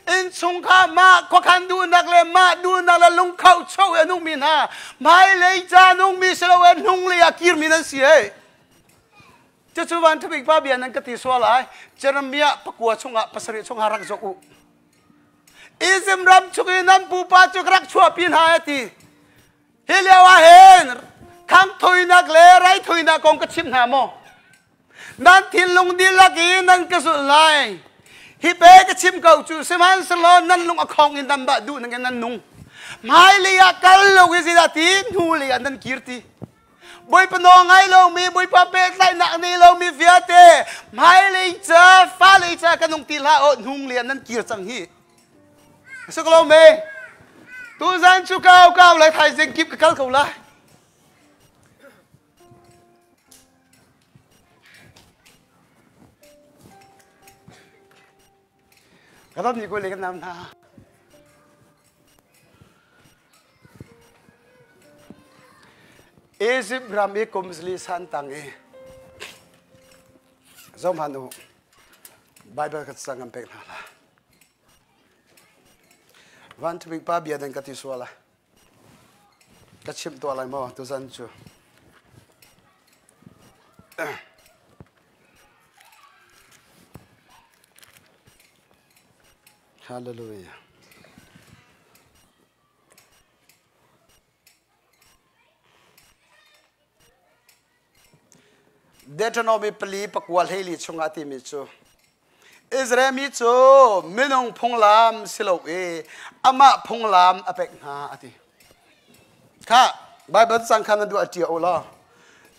Innchungkhar mah khuakhan duhnak le mah duhnak le lungkho cho i a nungmi hna hmailei ca nungmi si lo e hnunglei ah kirmi nan si hei. Cucu van ṭhabik pa bia nan ka ti sual ai. Jeremiah pakua chungah pasarih chungah rak zoh u. Izipt ram chung i nan pupa cu ka rak chuahpi hna a ti. Hi lio ah hin khanghthoinak le raithoinak kong ka chimh hna maw? Nan thinlung dihlak in nan ka zulh lai. Hi pe ka chim ko cu sihmanhsehlaw nan lung a khong in nan bah duh ning in nan nung. Hmailei ah kal lo i zeidah ti hnulei ah nan kir ti. Bawipa nawl ngai lomi, Bawipa pehtlaihnak nei lomi vialte hmailei ca, falei ca ka nung ti hlah aw hnunglei ah nan kir cang hi. A si ko lo me? Tuzan cu kau kau lai thaizing kip ka kal ko lai. Ka dawt mi ko le kan nam hna. Egypt ram i kum zali san tang i zohhmanh u Bible ka cang an pek hna la. Van Thabik pa bia den ka ti sual a. Ka chimh tuah lai maw tuzan cu. Hallelujah. Deuteronomy pali pakua hleili chungah timi cu Israel mi cu minung phunglam si lo i amah phunglam a pek hna a ti. Kha Bible cang kha na duh a ṭia u law.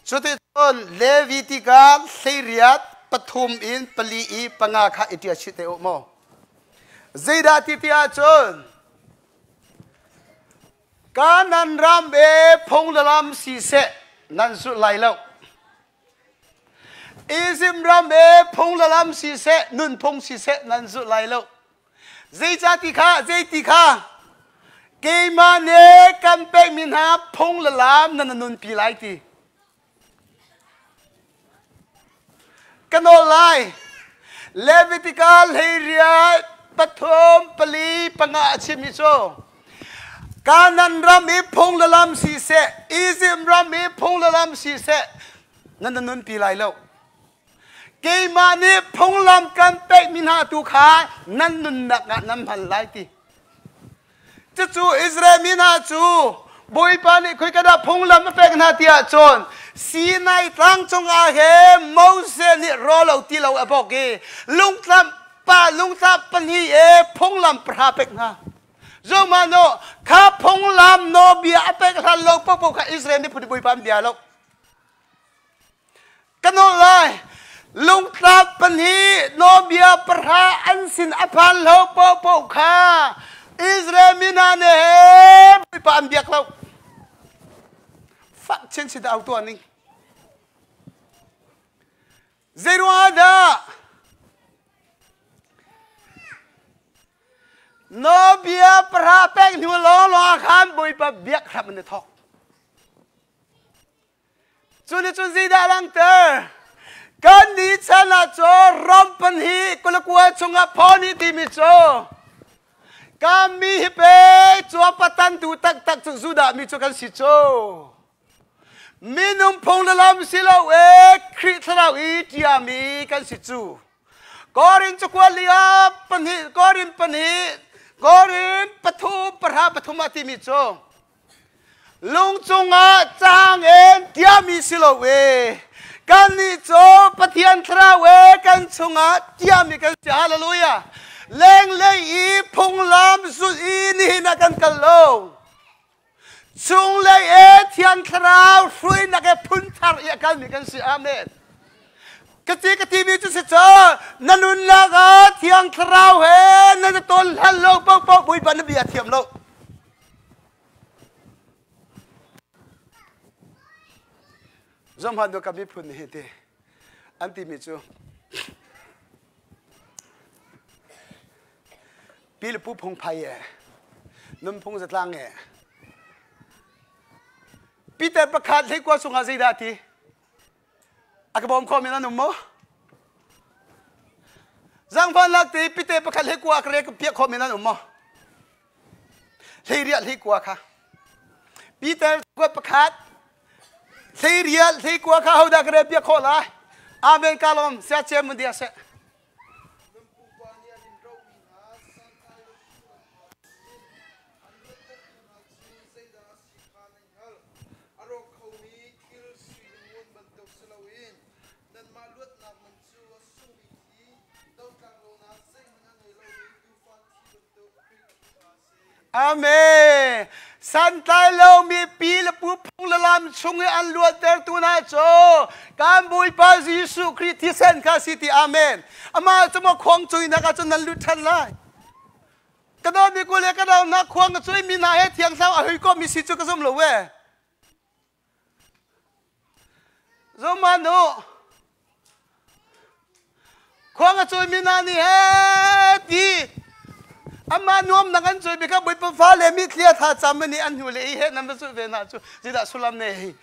Cuti cun Levi tikah hleiriat pathum in pali i panga kha i ṭia chih te u maw. Zeidah ti ti ahcun Kanan ram e phung le lam siseh nan zulh lai lo. Izipt ram e phung le lam siseh nunphung siseh nan zulh lai lo. Zeicah ti kha zei ti kha keimah nih kan pekmi hna phung le lam nan nunpi lai ti. Ka nawl lai. Leviticus hleiriat pathum pali panga a chimmi cu Kanan ram i phung le lam siseh, Izipt ram i phung le lam siseh, nan na nunpi lai lo. Keimah nih phunglam kan pekmi hna tu kha nan nunnak ah nan hman lai ti. Cucu Israel mi hna cu Bawipa nih khoika dah phunglam a pek hna ti ahcun Sinai tlang cungah he Moses nih rawl lo ti lo a bawk i lungtlam pa lungtlap pahnih e phunglam pahra pek hna. Zohmanh kha phunglam nawbia a pek hlan lo paohpaoh kha Israel miphun Bawipa an bia lo. Ka nawl lai. Lungtlap pahnih nawbia pahra an sin a phan lo paohpaoh kha Israel mi hna nih he Bawipa an biak lo. Fak chinchin au tuah ning. Zeiruang ah dah nawbia pahra pek hnu lawnglawng ah khan Bawipa biak hram an i thawk. Cu nih cun zeidah a langhter? Kan nih chan ah cun ram pahnih kulakua chungah phaw nih timi cu kan mi hi pe cua patantu taktak cu Judah mi cu kan si cu. Minung phung le lam si lo e Khrih thlarau i ṭiami kan si cu. Korin cakuat li ah pahnih Korin pahnih Korin pathum pahra pathum ah timi cu Lung cungah cang in tiami si lo e. Kannih cu Pathian thlarau e kan chungah tiami kan si. Hallelujah. Lenglei i phunglam zulh i nihin ah kan kal lo. Chunglei e Thiang Thlarau hruainak e phunthar i a kalmi kan si. Amen. Ka ti ka timi cu si ca na nunnak ah Thiang Thlarau he na tawn hlan lo paohpaoh Bawipa na bia thiam lo. Zohhmanh ka miphun nih ti an timi cu pi le pu phungphai e nunphung zatlang e Peter pakhat hleikua chungah zeidah a ti a ka bawm kho men an um maw Zangfahnak te pite pakhat hlei kua ka re ka piah khawh men an um maw? Hlei riah hlei kua kha. Peter kuat pakhat hlei riah hlei kua kha hodah ka re piah khawh lai? Amen ka lawm sia cem mun dia seh. Amen. Santlai lomi pi le pu phung le lam chung i an luattertu hna cu kan Bawipa Jesuh Khrih thisen kha si ti amen. Amah cu maw khuang cuinak ah cun nan lut ṭhan lai. Ka dawtmi ku le ka dawt hna khuang ka cuimi hna he thiang thlarau a hui komi si cu ka zum lo e. Zum u. Khuang a cawimi hna nih he ti amah nuamnak an cawi bika Bawipa fale mitthli a tha cam nih an hnu le i he nan va zulh ve hna cu zeidah sullam ne hi.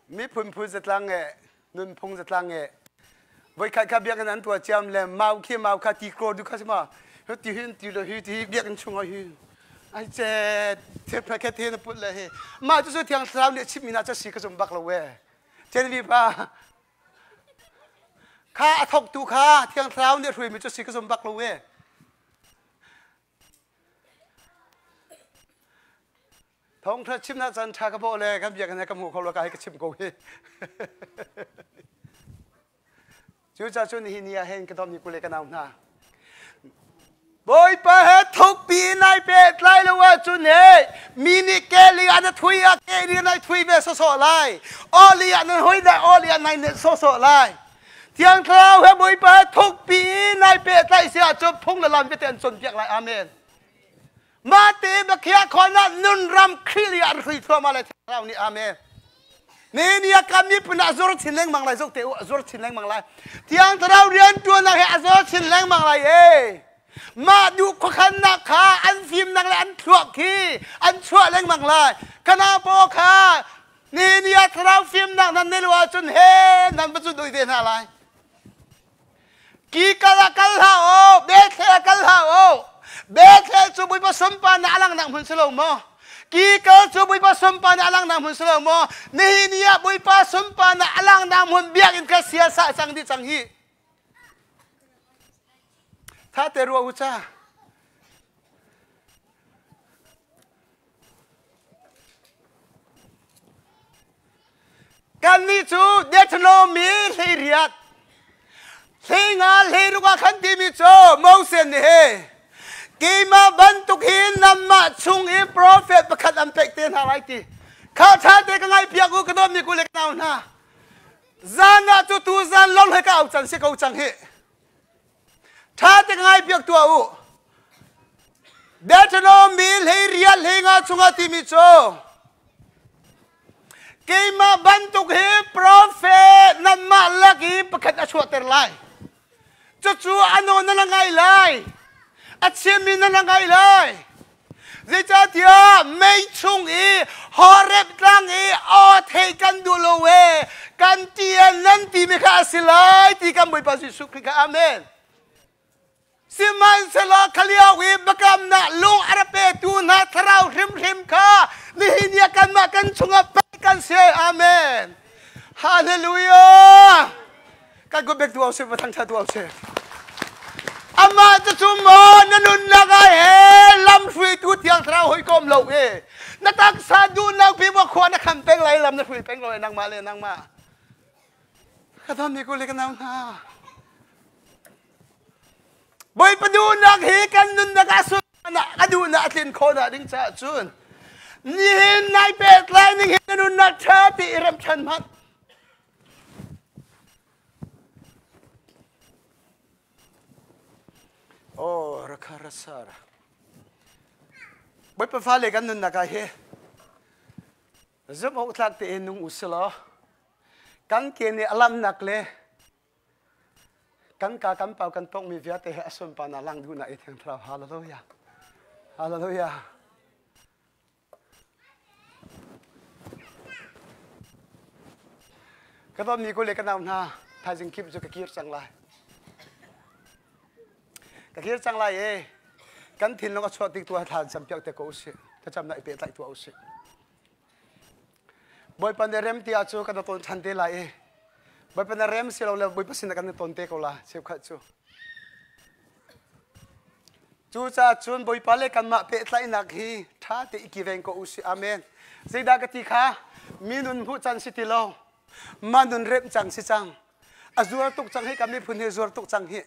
Miphun phu zatlang e nunphung zatlang e voikhat kha biakinn an tuah ciam le mau khi mau kha ti kraw du kha si ma hi ti hin ti lo hi ti biakinn chung ah hi ai che thil phekhet he na put le hi mah cu cu thiang thlarau nih chimmi na ca si ka zum bak lo we chen vi pa kha a thok tu kha thiang thlarau nih hruaimi cu si ka zum bak lo we. Thawngṭha chimnak caan ṭha ka bawh le kan biakinn he ka hmu kho lo ka hei ka chim ko hi. Cucaah cun nihin ni ah hin ka dawtmi kule ka nau hna. Bawipa he thukpi nai pehtlai lo ahcun he mi nih ke li ah na thui ah ke li nai thui ve sawsawh lai. Aw li ah nan hoi dai aw li ah nai net sawsawh lai. Thiang Thlarau he Bawipa he thukpi nai pehtlaih si ahcun phung le lam vialte an cawnpiak lai. Amen. Mah te biakhiah khawhnak nun ram Khrih li ah an hrui thluahmah lai Thiang Thlarau nih. Amen. Ni ni a kam miphun ah zur chin lengmang lai zok te u zur chin lengmang lai. Thiang Thlarau rian ṭuannak he a zor chin lengmang lai e. Mah duh khuakhannak kha an fimnak le an thluak khi an chuah lengmang lai. Kana paw kha Ni ni ah thlarau fimnak nan neih lo ahcun he nan va cu doi ve hna lai. Ki kal ah kal hlah u, Bethel ah kal hlah u. Bethel cu Bawipa sunparnak a langhnak hmun si lo maw? Ki kal cu Bawipa sunparnak a langhnak hmun si lo maw? Nihin ni ah Bawipa sunparnak a langhnak hmun biakinn kha siasa cang dih cang hi. Tha te ruah u ca. Kannih cu Deuteronomy 18 hleinga hleiruk ah khan timi cu Moses nih he keimah bantuk hin nanmah chung i profet pakhat an pek te hna lai ti kha ṭha te ka ngaihpiak u ka dawtmi ku le ka nau hna zan ah cu tu zan lawng he ka au can si ko cang hi Ṭha te ka ngaihpiak tuah u. Deuteronomy 18 hleinga chungah timi cu keimah bantuk hi profet nanmah lak i pakhat a chuahter lai. Cucu a nawl na la ngai lai. A chimmi na la ngai lai. Zeicahtiah mei chung i Horeb tlang i aw theih kan duh lo e kan ti e nan timi kha a si lai ti kan Bawipa Jesuh Khrih kha amen. Sihmanhsehlaw kha lio i biakamnak lung a ra petu hna thlarau hrimhrim kha nihin ni ah kanmah kan chungah pek kan si. Amen. Hallelujah. Kan kut bek tu au sih, va thangṭhat tu au sih. Amah cu cu maw na nunnak ah he lamhruaitu thiang thlarau hawikom lo e. Na taksa duhnak pi maw khua na kham peng lai lam na hrui peng lo e nangmah le nangmah. Ka dam ni ko le ka nau hna. Bawipa duhnak hi kan nunnak ah sulnak a duhnak a tlin khawh nak ding caah cun nihin nai pehtlai ning hi na nunnak ṭha ti i remh ṭhan hmanh. Oh, rakharasara. Bawipa fale kan nunnak ah hi zumh awk tlak tein nung u silaw kan ke nih a lamnak le kan ka kan pau kan tongmi vialte he a sunparnak lang duhnak i thiang thlarau hallelujah hallelujah Ka dawtmi ku le ka nau hna, thaizing kip cu ka kir cang lai. Ka kir cang lai e. Kan thinlung a chuah tik tu ah thla cam piak te ko usih. Thlacamnak i pehtlaih tuah usih. Bawipa nih rem ti ahcu kan ton ṭhan te lai i Bawipa nih rem si lo le Bawipa sin ah kan i ton te ko la cheukhat cu. Cucaah cun Bawipa le kanmah pehtlaihnak hi ṭha te i kiveng ko usih. Amen. Zeidah ka ti kha? Mi nun hmuh can si ti lo. Mah nun remh cang si cang. A zuar tuk cang hi ka miphun hi zuar tuk cang hi.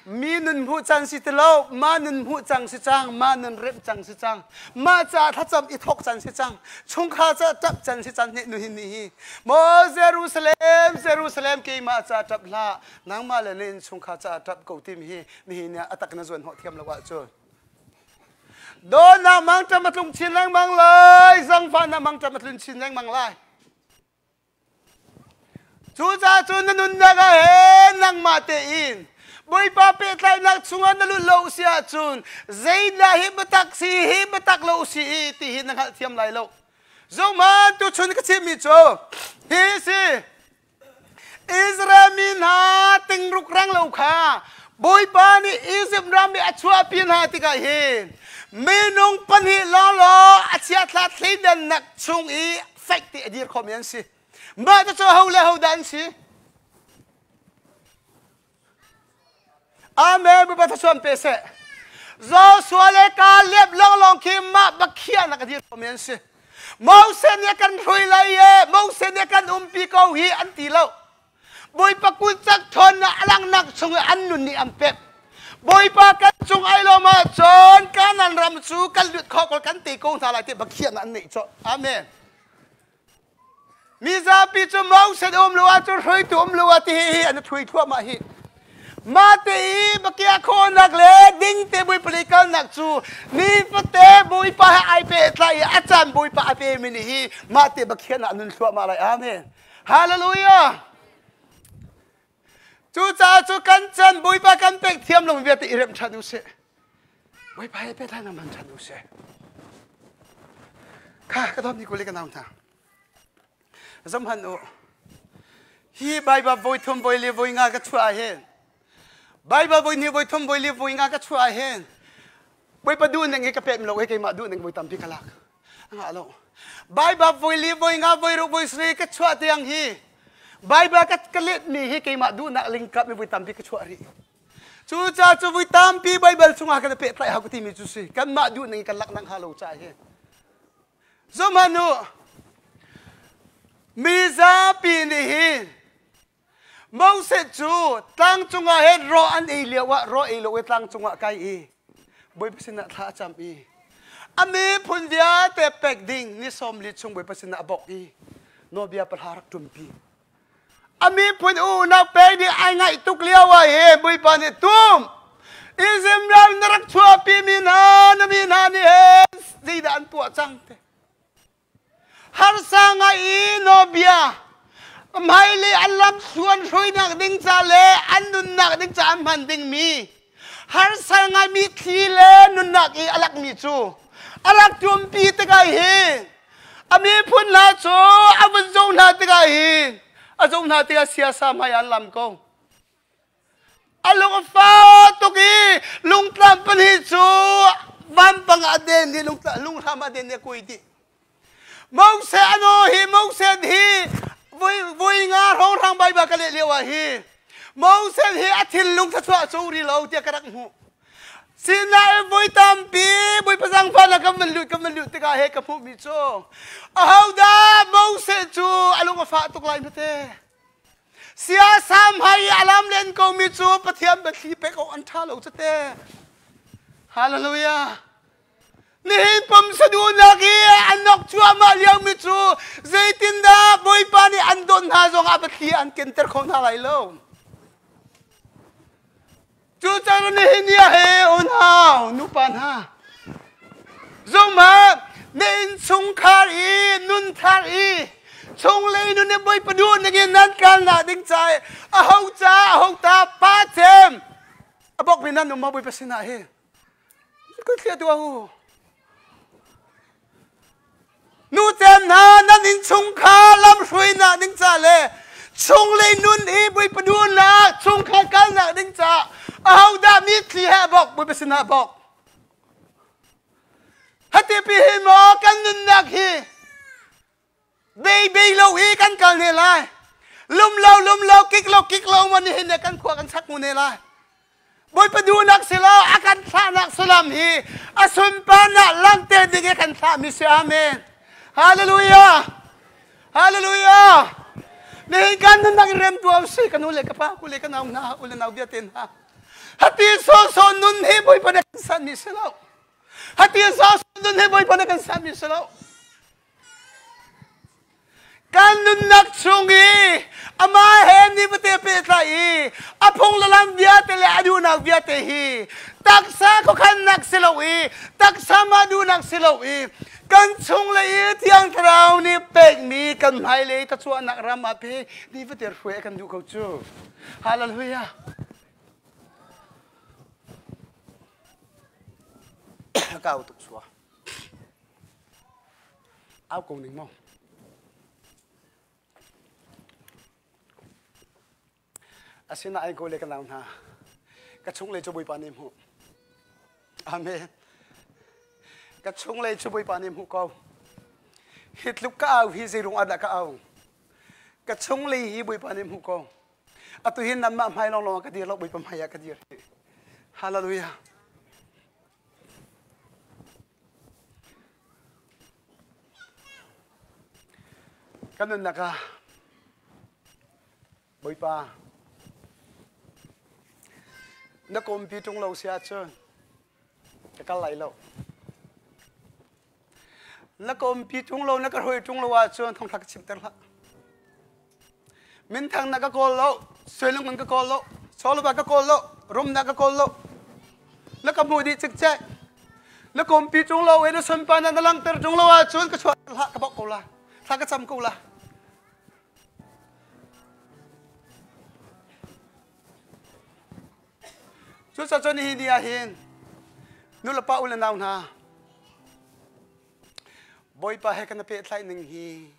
Mi nun hmuh cang si ti lo, mah nun hmuh cang si cang, mah nun remh cang si cang. Mah ca thlacam i thawk cang si cang. Chungkhar ca ṭap cang si cang nih nu hin ni hi. Maw Jerusalem, Jerusalem keimah ca ṭap hlah, nangmah le na innchungkhar ca ṭap ko timi hi nihin ah a tak na zuan hnawh thiam lo ahcun. Dawtnak mangṭam a tlung chin lengmang lai, zangfahnak mangṭam a tlun chin lengmang lai. Cucaah cun na nunnak ah hin nangmah tein Bawipa pehtlaihnak chungah na lut lo si ahcun zeidah hi biatak si hi biatak lo si i ti hi na hngalhthiam lai lo. Zohhmanh tuchun ka chimmi cu hi si Israel mi hna tingruk reng lo kha Bawipa nih Izipt ram i a chuahpi hna tikah hin minung pahnih lawnglawng a chiathla thleidannak chung i fek te a dir khomi an si. Mah cu ho le ho dah an si? Amen. Bawipa thluachuah pe seh. Joshua le Caleb lawnglawng khi mah bakhiahnak a dir khomi an si. Moses nih a kan hrui lai e, Moses nih a kan umpi ko hi an ti lo. Bawipa kut cak ṭhawnnak a langhnak chung i an nun nih an pek. Bawipa kan cung ai lawm ahcun Kanaan ram cu kan lut kho ko kan te ko hna lai ti bakhiahnak an neih cawh. Amen. Mizapi cu Moses um lo ahcun hruaitu um lo ah ti hi an thui thluahmah hi. Mah te i bakia khawhnak le ding te Bawipa lei kalnak cu nifate Bawipa he ai pehtlai i a caan Bawipa a pemi nih hi mah te bakhiahnak nun thluahmah lai. Amen. Hallelujah. Cucaah cu kan chan Bawipa kan pek thiam lo vialte i remh ṭhan u sih. Bawipa he pehtlai na man ṭhan u sih. Kha ka dawt ni kuli ka nau hna. Zom han u. Hi Baibal voi thum voi li voi nga ka chuah hin Baibal voi hnih voi thum voi li voi nga ka chuah hin Bawipa duh ning hi ka pek lo he keimah duh ning voi tampi ka lak. Ngah lo. Baibal voi li voi nga voi ruk voi sarih ka chuah tiang hi Baibal ka ka letmi hi keimah duhnak lingkap mi voi tampi ka chuah rih. Cucaah cu voi tampi Baibal chungah kan i pehtlaih hau ka timi cu si. Kanmah duh ning kan lak nak hnga lo caah hi. Zohhmanh u. Mizapi nih hin Moses cu tlang cungah hin raw an ei lio ah raw ei lo i tlang cungah kai i Bawipa sinah thla a cam i a miphun vialte pek ding ni 40 chung Bawipa sinah a bawk i nawlbia pahra rak ṭumpi. A miphun unau pek ding ai ngaih tuk lio ah hin Bawipa nih tum Izipt ram na rak chuahpi mi hna na mi hna nih hin zeidah an tuah cang te. Harsa ngai i nawbia hmailei an lamthluan hruainak ding ca le an nunnak ding ca an hman dingmi harsa ngaimi thli le nunnak i a lakmi cu a rak ṭumpi tikah hin a miphun hna cu a vun zoh hna tikah hin a zoh hna tikah siasa hmai an lam ko. A lung a fak tuk i lungtlam pahnih cu vampang ah a den i lunghram ah den i a kui dih. Moses ano hi Moses hi voi voi nga hrawnghrang Baibal ka leh lio ah hi Moses hi a thinlung thluachuah a co ri lo tiah ka rak hmuh. Sinain voi tampi Bawipa zaangfahnak kan van lut kan van lut tikah he ka hmuhmi cu ahodah Moses cu a lung a fah tuk lai hmete. Siasam hai i a lam len komi cu Pathian biathli pek awk an ṭha lo cate. Hallelujah. Nihin pumsa duhnak i an nok cuahmah liomi cu zeitindah Bawipa nih an dawt hna zongah biathli an kenter kho hna lai lo. Cucaah nihin ni ah he unau nupa hna zumah na innchungkhar i nunthar i chunglei nun i Bawipa duh ningin nan kalnak ding ca i aho ca aho ta pa cem a bawkmi nan um maw Bawipa sinah hi Kun tuah u. Nu cem hna nan innchungkhar lamhruainak ding ca le chunglei nun i Bawipa duhnak chungkhar kalnak ding ca ahodah mitthli he a bawk Bawipa sinah a bawk. Hati pi hi maw kan nunnak hi bei bei lo i kan kal ne lai. Lum lo lum lo kik lo kik lo man hin ne kan khua kan sak mu ne lai. Bawipa duhnak si lo a kan thlahnak salam hi a sunparnak langhter ding i kan thlahmi si. Amen. Hallelujah. Hallelujah. Nihin kan nunnak i rem tuah usih ka nu le ka pa ku le ka nau hna u le nau vialte hna. Hati sawsawh nun hi Bawipa nih kan sanmi si lo. Hati sawsawh nun hi Bawipa nih kan sanmi si lo. Kan nunnak chung i amah he nifate pehtlai i a phung le lam vialte le a duhnak vialte hi taksa khuakhannak si lo i taksa mah duhnak si lo i kan chung le i Thiang Thlarau nih pekmi kan hmailei tachuahnak ram ah phi nifate hruai a kan duh ko cu. Hallelujah. Kau tuk sua. Au ko ning maw? Asinain ko le ka nau hna, ka chunglei cu Bawipa nih hmuh. Amen. Ka chunglei cu Bawipa nih hmuh ko. Hi tluk ka au hi zei ruang ah dah ka au? Ka chunglei hi Bawipa nih hmuh ko. Atu hin nanmah hmai lawnglawng ah ka dir lo, Bawipa hmai ah ka dir. Hallelujah. Kan nunnak ah Bawipa na kompi ṭung lo si ahcun ka kal lai lo. Na kompi ṭung lo, na ka hruai ṭung lo ahcun thongthla ka chimter hlah. Minthang na ka kawl lo, suilung ka kawl lo, chawlva ka kawl lo, rumnak ka kawl lo. Na ka hmuh dih cikcek. Na kompi ṭung lo i na sunparnak na langhter ṭung lo ahcun ka chuah hlah ka bawk ko la. Thla ka cam ko la. Cucaah cun hi ni ah hin nulepa u le nau hna Bawipa he kan i pehtlaih ning hi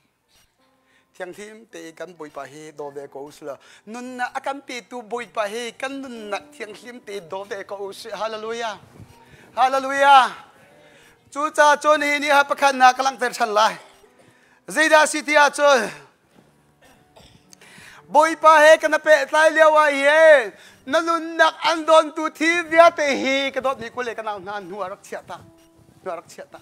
Thianghlim te i kan Bawipa hi daw ve ko usih law nunnak a kan petu Bawipa hi kan nunnak thianghlim te daw ve ko usih. Hallelujah. Hallelujah. Cucaah cun hi ni ha pakhat na ka langhter ṭhan lai. Zeidah si ti ahcun Bawipa he kan i pehtlai lio ah hin na nunnak an dawntu thi vialte hi ka dawtmi kule ka nau hna hnu ah rak chiah ta. Hnu ah rak chiah ta.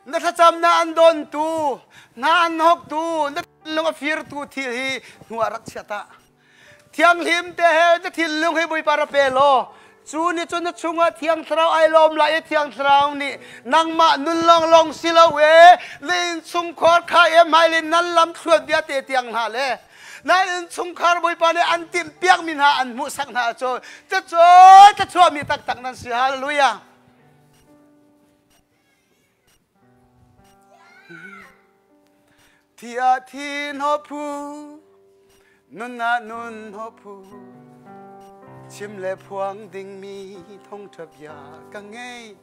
Na thlacamnak an dawntu, hna an hawktu, na thinlung a firtu thil hi hnu ah rak chia ta. Thianghlim te he na thinlung hi Bawipa ra pe law, cu nih cun na chungah Thiang Thlarau ai lawm lai i Thiang Thlarau nih nangmah nun lawnglawng si lo e, na innchungkhar kha e hmailei nan lam thluan vialte tiang hna le na innchungkhar Bawipa nih an timhpiakmi hna an hmuhsak hna cu cucu thluachuahmi taktak nan si. Hallelujah. Thi ah thi hnawh phu, nun ah nun hnawh phu, chim le phuang dingmi thawngṭha bia ka ngei.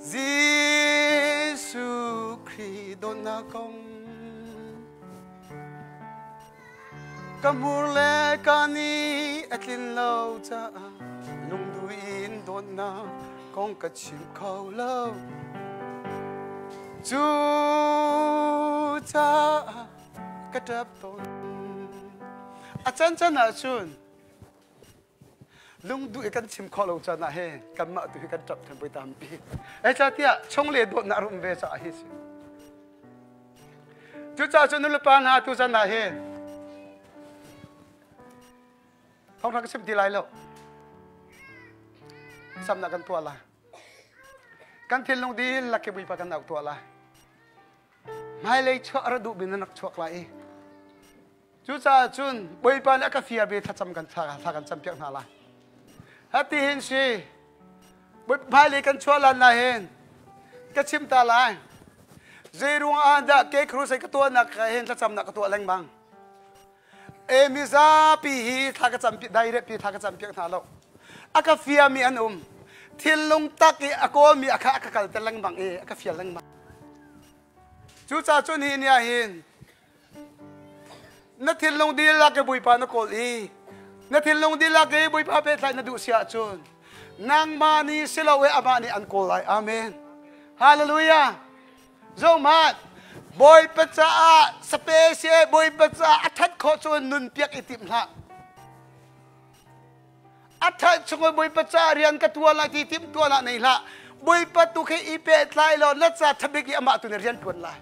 Jesuh Khrih dawtnak kong ka hmur le ka ni a tlin lo caah lungduh in dawtnak kong ka chim kho lo. Cu caah ka ṭap tawn. A can can ahcun lungduh i kan chim khawh lo caan ah he kanmah tu hi kan ṭap ṭhan poi tampi. Zeicahtiah chungle dawtnak a um ve caah hi si. Cucaah cun nulepa hna tuzan ah hin thawngṭha ka chim ti lai lo. Samnak kan tuah lai. Kan thinlung dihlak hi Bawipa kan auh tuah lai. Hmailei chuah ra duh bin rak chuak lai i cucaah cun Bawipa nih a ka fial ve thlacam kan thla kan campiak hna lai. Hati hin si hmailei kan chuah lan lai hin ka chim ta lai. Zei ruangah dah ke crusade ka tuahnak hin thlacamnak ka tuah lengmang. E mizapi hi thla ka cam direct pi thla ka cam piak hna lo. A ka fiami an um. Thinlung tak i a kawlmi a kha a ka kalter lengmang i a ka fial lengmang. Cucaah cun hi ni ah hin na thinlung dihlak i Bawipa na kawl i na thinlung dihlak i Bawipa pehtlaih na duh si ahcun nangmah nih si lo i amah nih an kawl lai. Amen. Hallelujah. Zohhmanh, Bawipa caah sape si Bawipa caah a ṭhat khawh cun nun piak i tim hlah. A ṭhat chung i Bawipa caah rian ka ṭuan lai ti tim tuan ah nei hlah. Bawipa tu khi i pehtlai law na ca ṭhabik i amah tu nih rian ṭuan lai.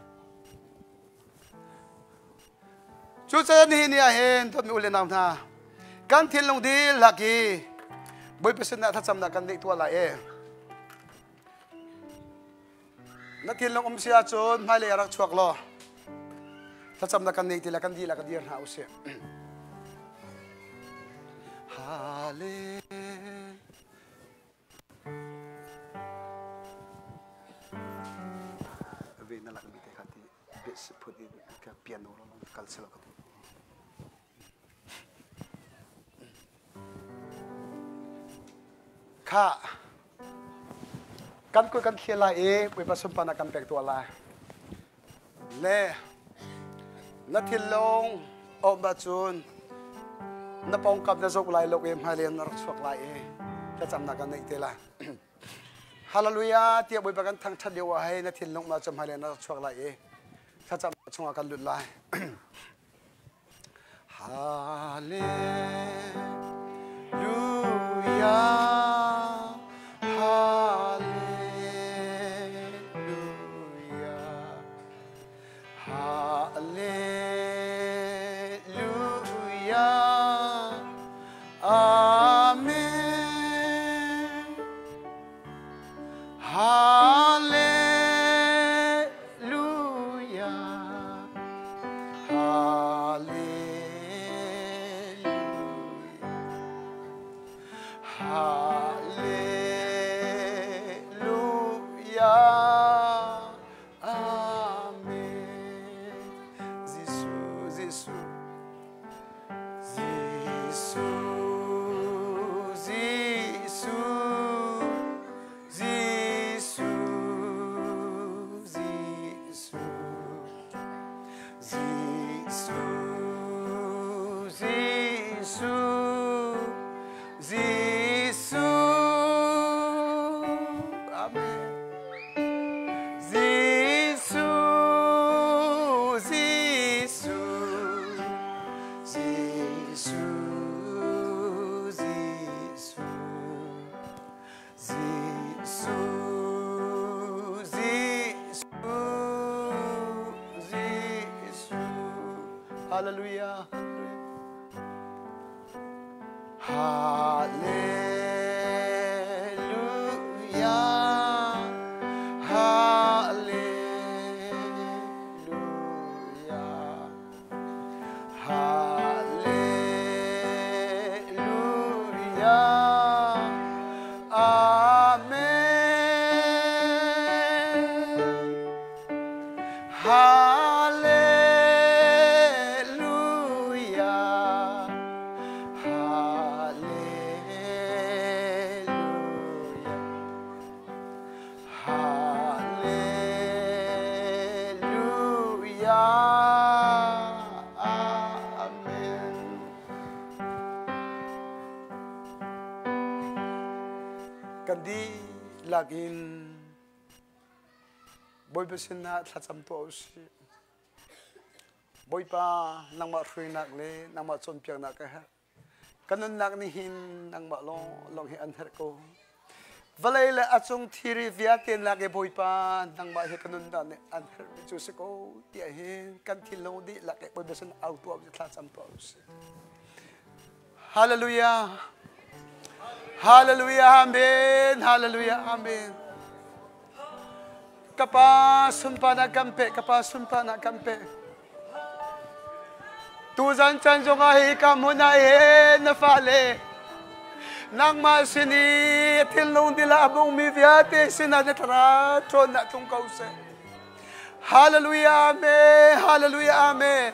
Cucaah nihin ni ah hin dawtmi u le nau hna kan thinlung dihlak hi Bawipa sinah thlacamnak kan neih tuah lai e. Na thinlung um si ahcun hmailei ah rak chuak law thlacamnak kan nei ti le kan dihlak ka dir hna usih. Hallelujah. Ve na lak mi te kha ti bes phun in ka piano lo kal selo ka tu. Kha kan kut kan thlial lai i Bawipa sunparnak kan pek tuah lai. Le na thinlung um ahcun na pawngkam na zoh lai lo i hmailei na rak chuak lai i thlacamnak kan neih te lai. Hallelujah tiah Bawipa kan thangṭhat lio ah hei na thinlung ma cu hmailei na rak chuak lai i thlacamnak chungah kan lut lai. Hallelujah, Hallelujah, Hallelujah, Amen. Hallelujah. Hallelujah. Hallelujah. Amen. Jesu, Jesu. Jesu, Jesu, Jesu, Jesu, Jesu, Jesu, Jesu. Amen. Jesuh, Jesuh, Jesuh, Jesuh, Jesuh, Jesuh, Jesuh. Hallelujah. Hallelujah. Hallelujah. Hallelujah. Amen. Hallelujah. Hallelujah. Hallelujah. Amen. Kan dihlak in Bawipa sinah thlacam tuah u sih. Bawipa, nangmah hruainak le nangmah cawnpiaknak ka herh. Ka nunnak nih hin nangmah lawnglawng hi an herh ko. Vawlei le a cung thiri vialte lak i Bawipa, nangmah hi ka nunnak nih an herhmi cu si ko tiah hin kan thinlung dihlak i Bawipa sin au tuah u sih, thlacam tuah u sih. Hallelujah. Hallelujah. Amen. Hallelujah. Amen. Kapa sunparnak kan pe, kapa sunparnak kan pe. Tuzan chan zongah hi ka hmun ah hin na fale nangmah sin i thinlung dila a bungmi vialte sinah na thlarau ṭhawnnak tlung ko seh. Hallelujah. Amen. Hallelujah. Amen.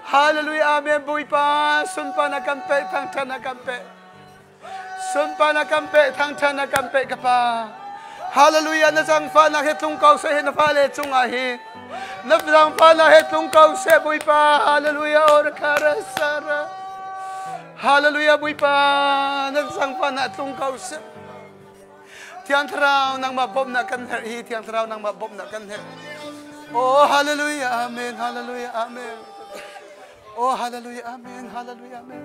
Hallelujah Amen Bawipa sunparnak kan pe thangthatnak kan pe sunparnak kan pe thangthatnak kan pe ka pa Hallelujah na zangfahnak he tlung ko seh na fale cungah hi na zangfahnak he tlung ko seh Bawipa Hallelujah or khara sara Hallelujah Bawipa na zangfahnak tlung ko seh Thiang Thlarau nangmah bawmhnak kan herh hi Thiang Thlarau nangmah bawmhnak kan herh. Oh hallelujah amen hallelujah amen. Oh hallelujah amen hallelujah amen.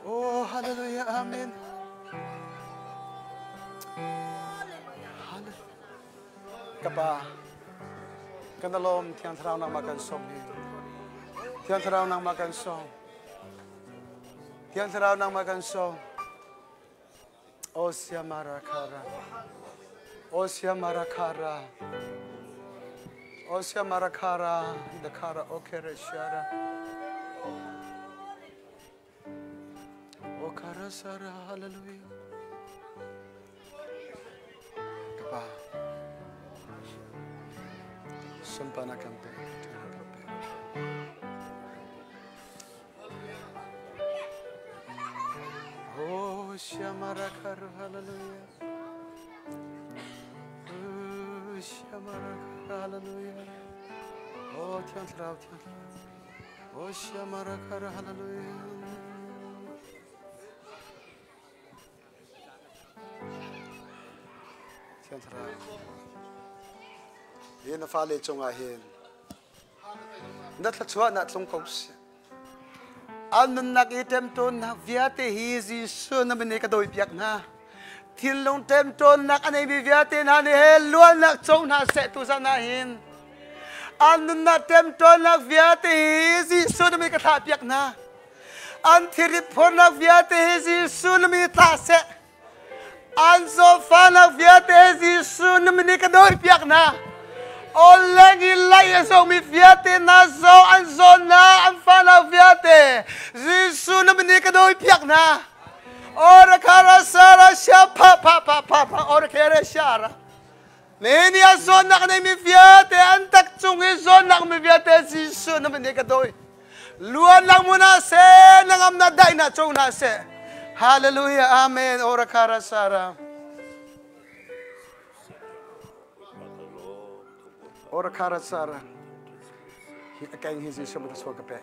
Oh hallelujah amen. Hallelujah. Kapa. Kan alawm Thiang Thlarau nangmah kan sawm hi. Thiang Thlarau nangmah kan sawm. Thiang Thlarau nangmah kan sawm. O siamara khara. O siamara khara. O siamara khara. Dakhara o khere shara. O khara sara. Hallelujah. Kapa. Sumpana kan pe. Oh, Shamarakar, hallelujah. Oh, Shamarakar, hallelujah. Oh, Thiang Thlarau, Thiang Thlarau. Oh, Shamarakar, hallelujah. Thiang Thlarau. Hi na fale cungah hin na thluachuah na tlung ko seh. An nunnak i ṭemṭawnnak vialte hi Jesuh na min i ka dawipiak hna. Thinlung ṭemṭawnnak a neimi vialte hna nih he luannak co hna seh tuzan ah hin. An nunnak ṭemṭawnnak vialte hi Jesuh na min ka thlahpiak hna. An thilrit phornak vialte hi Jesuh na min i tlah seh. An zawtfahnak vialte Jesuh na min i ka dawipiak hna. Awleng i laih a zomi vialte hna zo an zawnnak an fahnak vialte Jesuh na min i ka dawipiak hna. Ora khara sara sha pha pha pha pha pha ora khere shara. Nihin i a zawnnak neimi vialte an tak cung i zawnnak mi vialte Jesuh na min i ka dawi. Luannak mun ah seh, na ngamnak daihnak co hna seh. Hallelujah, Amen. Ora khara sara. Ora khara sara. Hi akeng hi Jesuh min ka ka pe.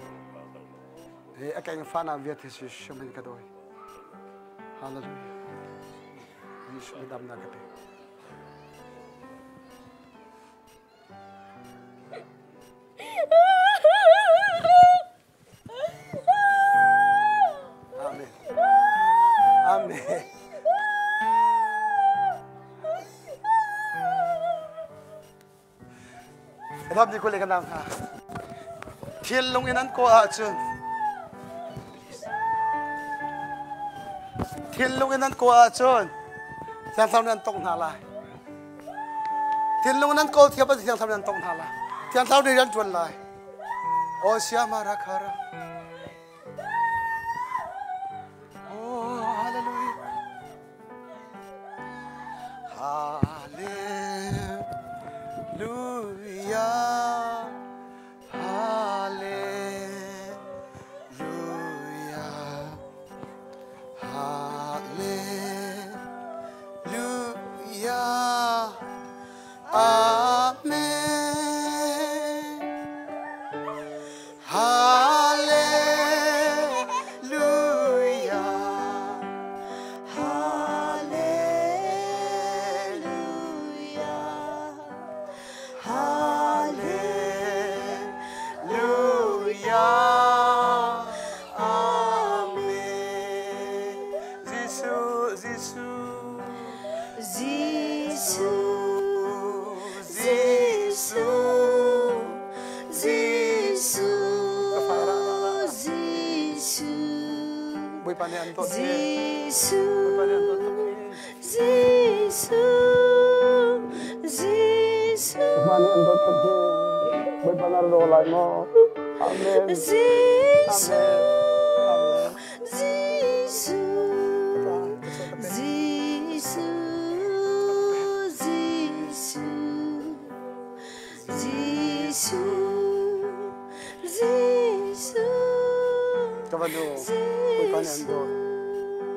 Hi akeng fana viat hi Jesuh min ka doi. Hallelujah. Jesuh min damnak ka pe. Amen. Amen. Ram ni kule ka nang ha. Thil lung in an ko ahcun thinlung in an ko ahcun thiang thlarau nih an tongh hna lai. Thinlung nan kawl thiam thiang thlarau nan tongh hna lai. Thiang thlarau nih rian ṭuan lai. O siama rakhara. Oh, hallelujah. Hallelujah. Hallelujah. Hallelujah. Amen. Hallelujah. Hallelujah. Hallelujah. Amen. Jesuh, Jesuh. Jesuh, Jesuh, Jesuh, Jesuh. Bawipa nih an dawt Jesuh, Bawipa nih an dawt tuk Jesuh, Jesuh. Bawipa nih an dawt tuk Bawipa na ro lai maw? Amen. Jesuh, Amen. Jesuh, Jesuh, Jesuh, Jesuh, Jesuh. Ka va nu, Bawipa nih an dawt.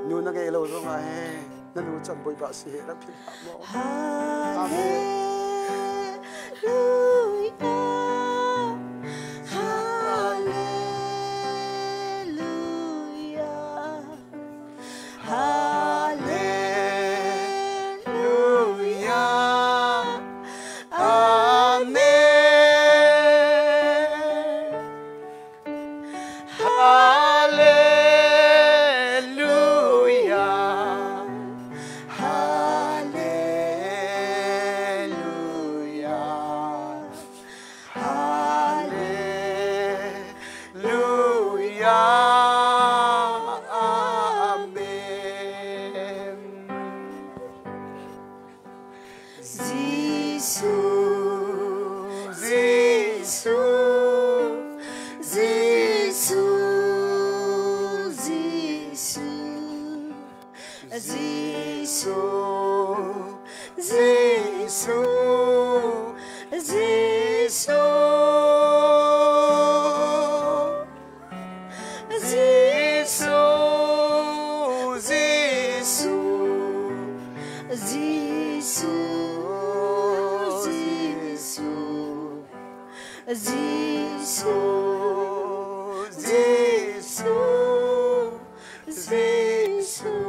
Nu na ngei lo zong ah he, na nu chan Bawipa si he rak philh hlah maw? Hallelujah, Hallelujah, Hallelujah, Amen. Hallelujah. Hallelujah. Jesuh, Jesuh, Jesuh.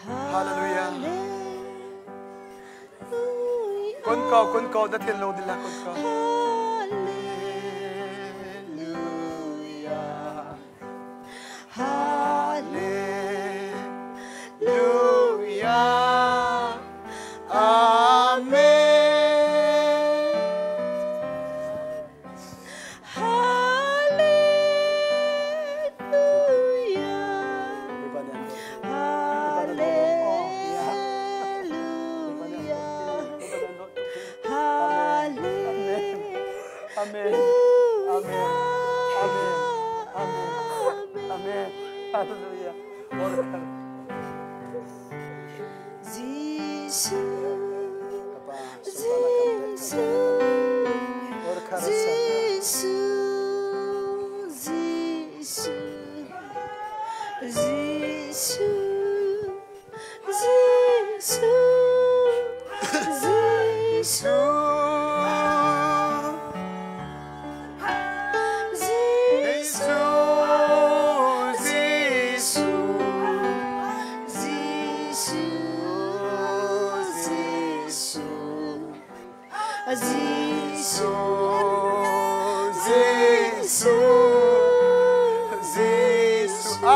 Hallelujah. Kun ko, kun ko, na thinlung dila kun ko. Hallelujah. Hallelujah. Amen. Amen. Amen. Amen. Amen. Amen. Hallelujah.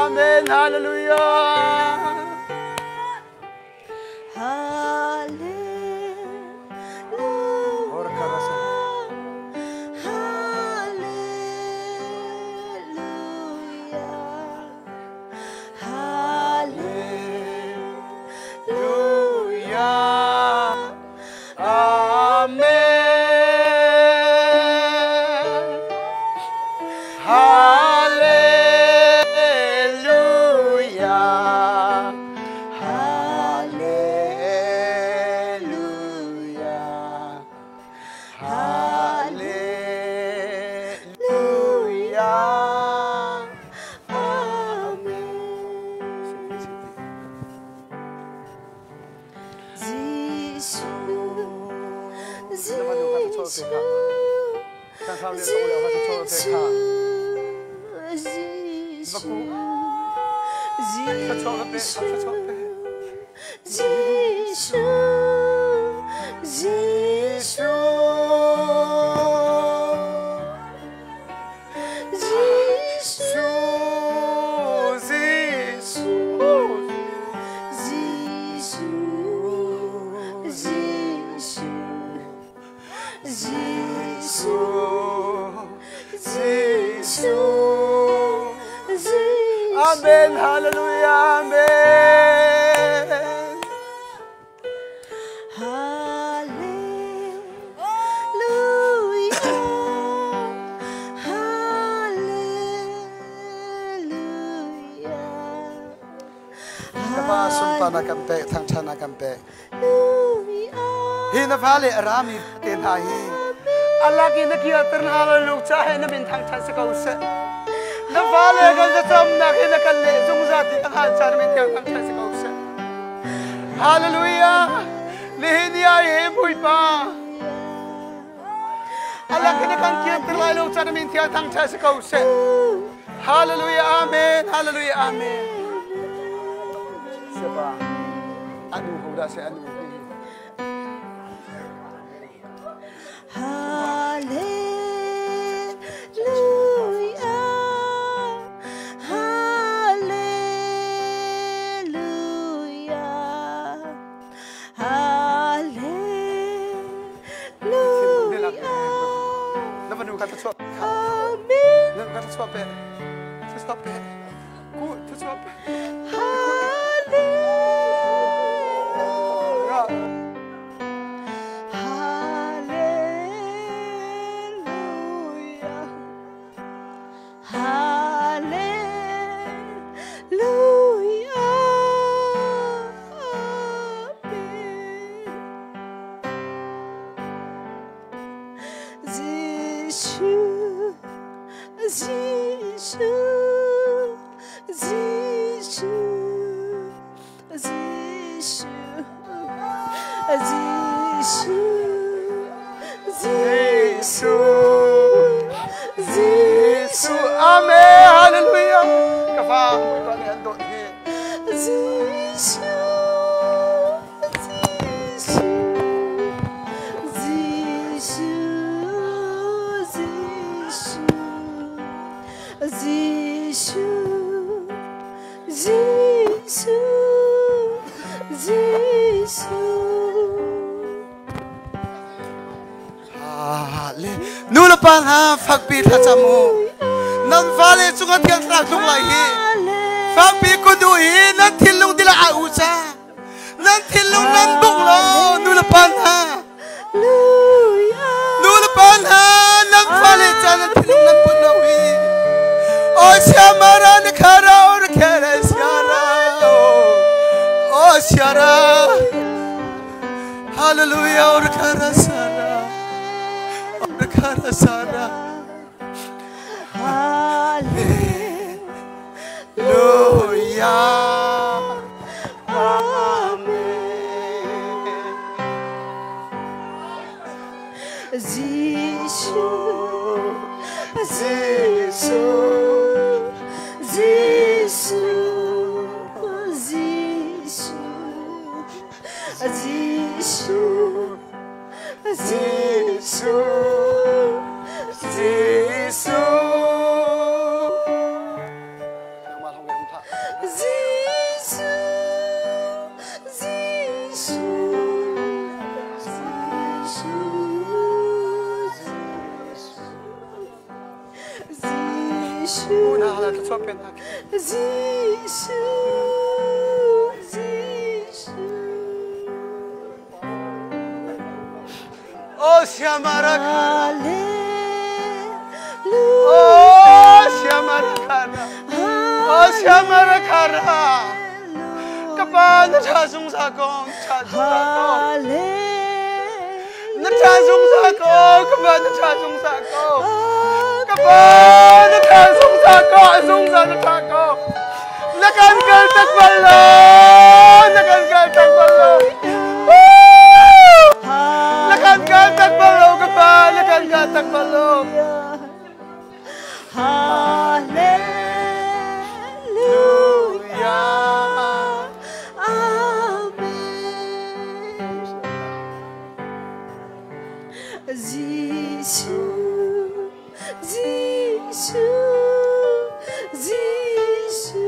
Amen. Hallelujah. Hallelujah. Amen. Hallelujah. Hallelujah. Hallelujah. Amen. Amen. Hallelujah. Amen. Hallelujah. Hallelujah. Kapa sumpana na kan pek, thangṭhat na kan pek. Hi na fale a rami te hna hi alak in na kirter hna lo luk ca he na min thangṭhat si ko seh. Na fale kan thlacamnak hi na kan leh zungzal ti ka hngalh ca na min thiang thangṭhat si ko seh. Hallelujah! Nihin ni ah hi Bawipa alak in na kan kirter lai lo ca na min thiang thangṭhat si ko seh. Hallelujah! Amen! Hallelujah! Amen! Siapa? Anu ho dah se anu hi. Hallelujah. Hallelujah. Hallelujah. Na fanu kha thluachuah Amen. Na kha thluachuah pe. Thluachuah pe. Ku thluachuah pe. Hallelujah. Ra. Hallelujah. Hallelujah. Amen. Jesuh, Jesuh, Jesuh, Jesuh, Jesuh, Jesuh. Jesuh, Jesuh. Amen. Hallelujah. Ka fa Bawipa nih an dawt hi. Jesuh, Jesuh, Jesuh, Jesuh, Jesuh, Jesuh, Jesuh. Halle. Nu le pa hna fakpi thlacam u. Nan fale cungah thiang thlarau tlung lai hi. Fakpi kun u hi nan thinlung dila a u ca. Nan thinlung nan buk lo nu le pa hna. Nu le pa hna nan fale ca nan thinlung nan put lo hi. O siamara na khara o na khere siara. O siara. Hallelujah. O khara sara. O khara sara. Hallelujah. Amen. Jesuh, Jesuh, Jesuh, Jesuh, Jesuh, Jesuh, Jesuh. Jesuh, Jesuh, Jesuh, Una hala thluachuah pe hna. Jesuh, Jesuh. O siamara khara. Hallelujah. O siamara khara. O siamara khara. Kapa na tha zungza ko, tha zungza ko. Na tha zungza ko, kapa na tha zungza ko. Kapa na tha zungza ko, zungza na tha ko. Na kan kal tak bal lo, na kan kal tak bal lo. Na kan kal tak bal lo, kapa na kan kal tak bal lo. Hallelujah. Amen. Jesuh, Jesuh, Jesuh,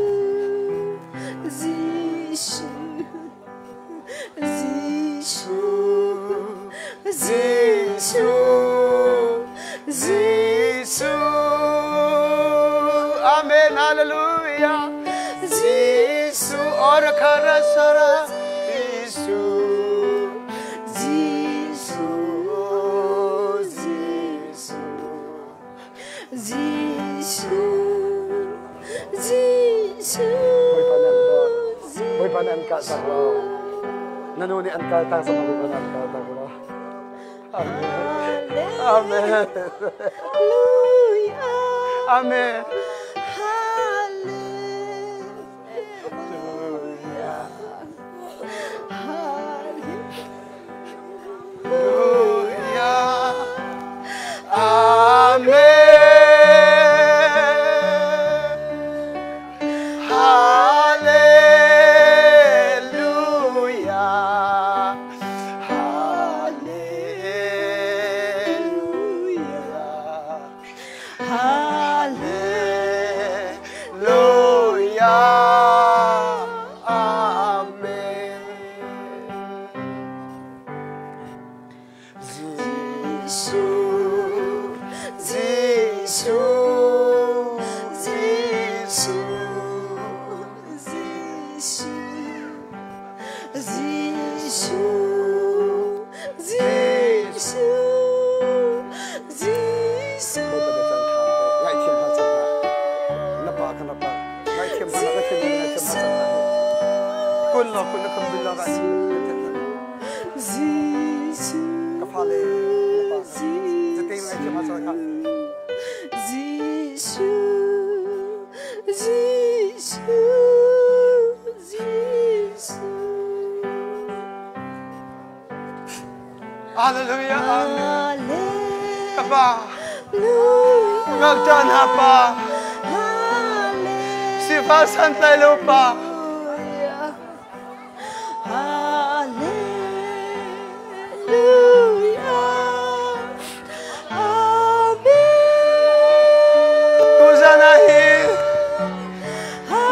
Jesuh, Jesuh, Jesuh, Jesuh. Amen. Hallelujah. Jesuh. Or khara sara. Jesuh. Jesuh, Jesuh. Jesuh, Jesuh, Bawipa nan dawt. Bawipa nan kal tak lo. Na nu nih an kal tak zong ah an kal tak lo. Amen. Amen. Amen. Hallelujah. Amen. Hallelujah. Hallelujah. Hallelujah. Amen. Jesuh, Jesuh, Jesuh, Jesuh, Jesuh, Jesuh. Ngaihthiam hna cang hna. Na pa ka na pa. Ngaihthiam hna ka thin ngaihthiam hna cang hna. Kun law kun na kham bil law ka Ka fa le na pa. Zate ngaihthiam hna cang kha. Jesuh, Jesuh, Jesuh. Hallelujah. Amen. Ka pa. Ngakṭah hna pa. Sifa santlai lo pa. Tuzan ah hin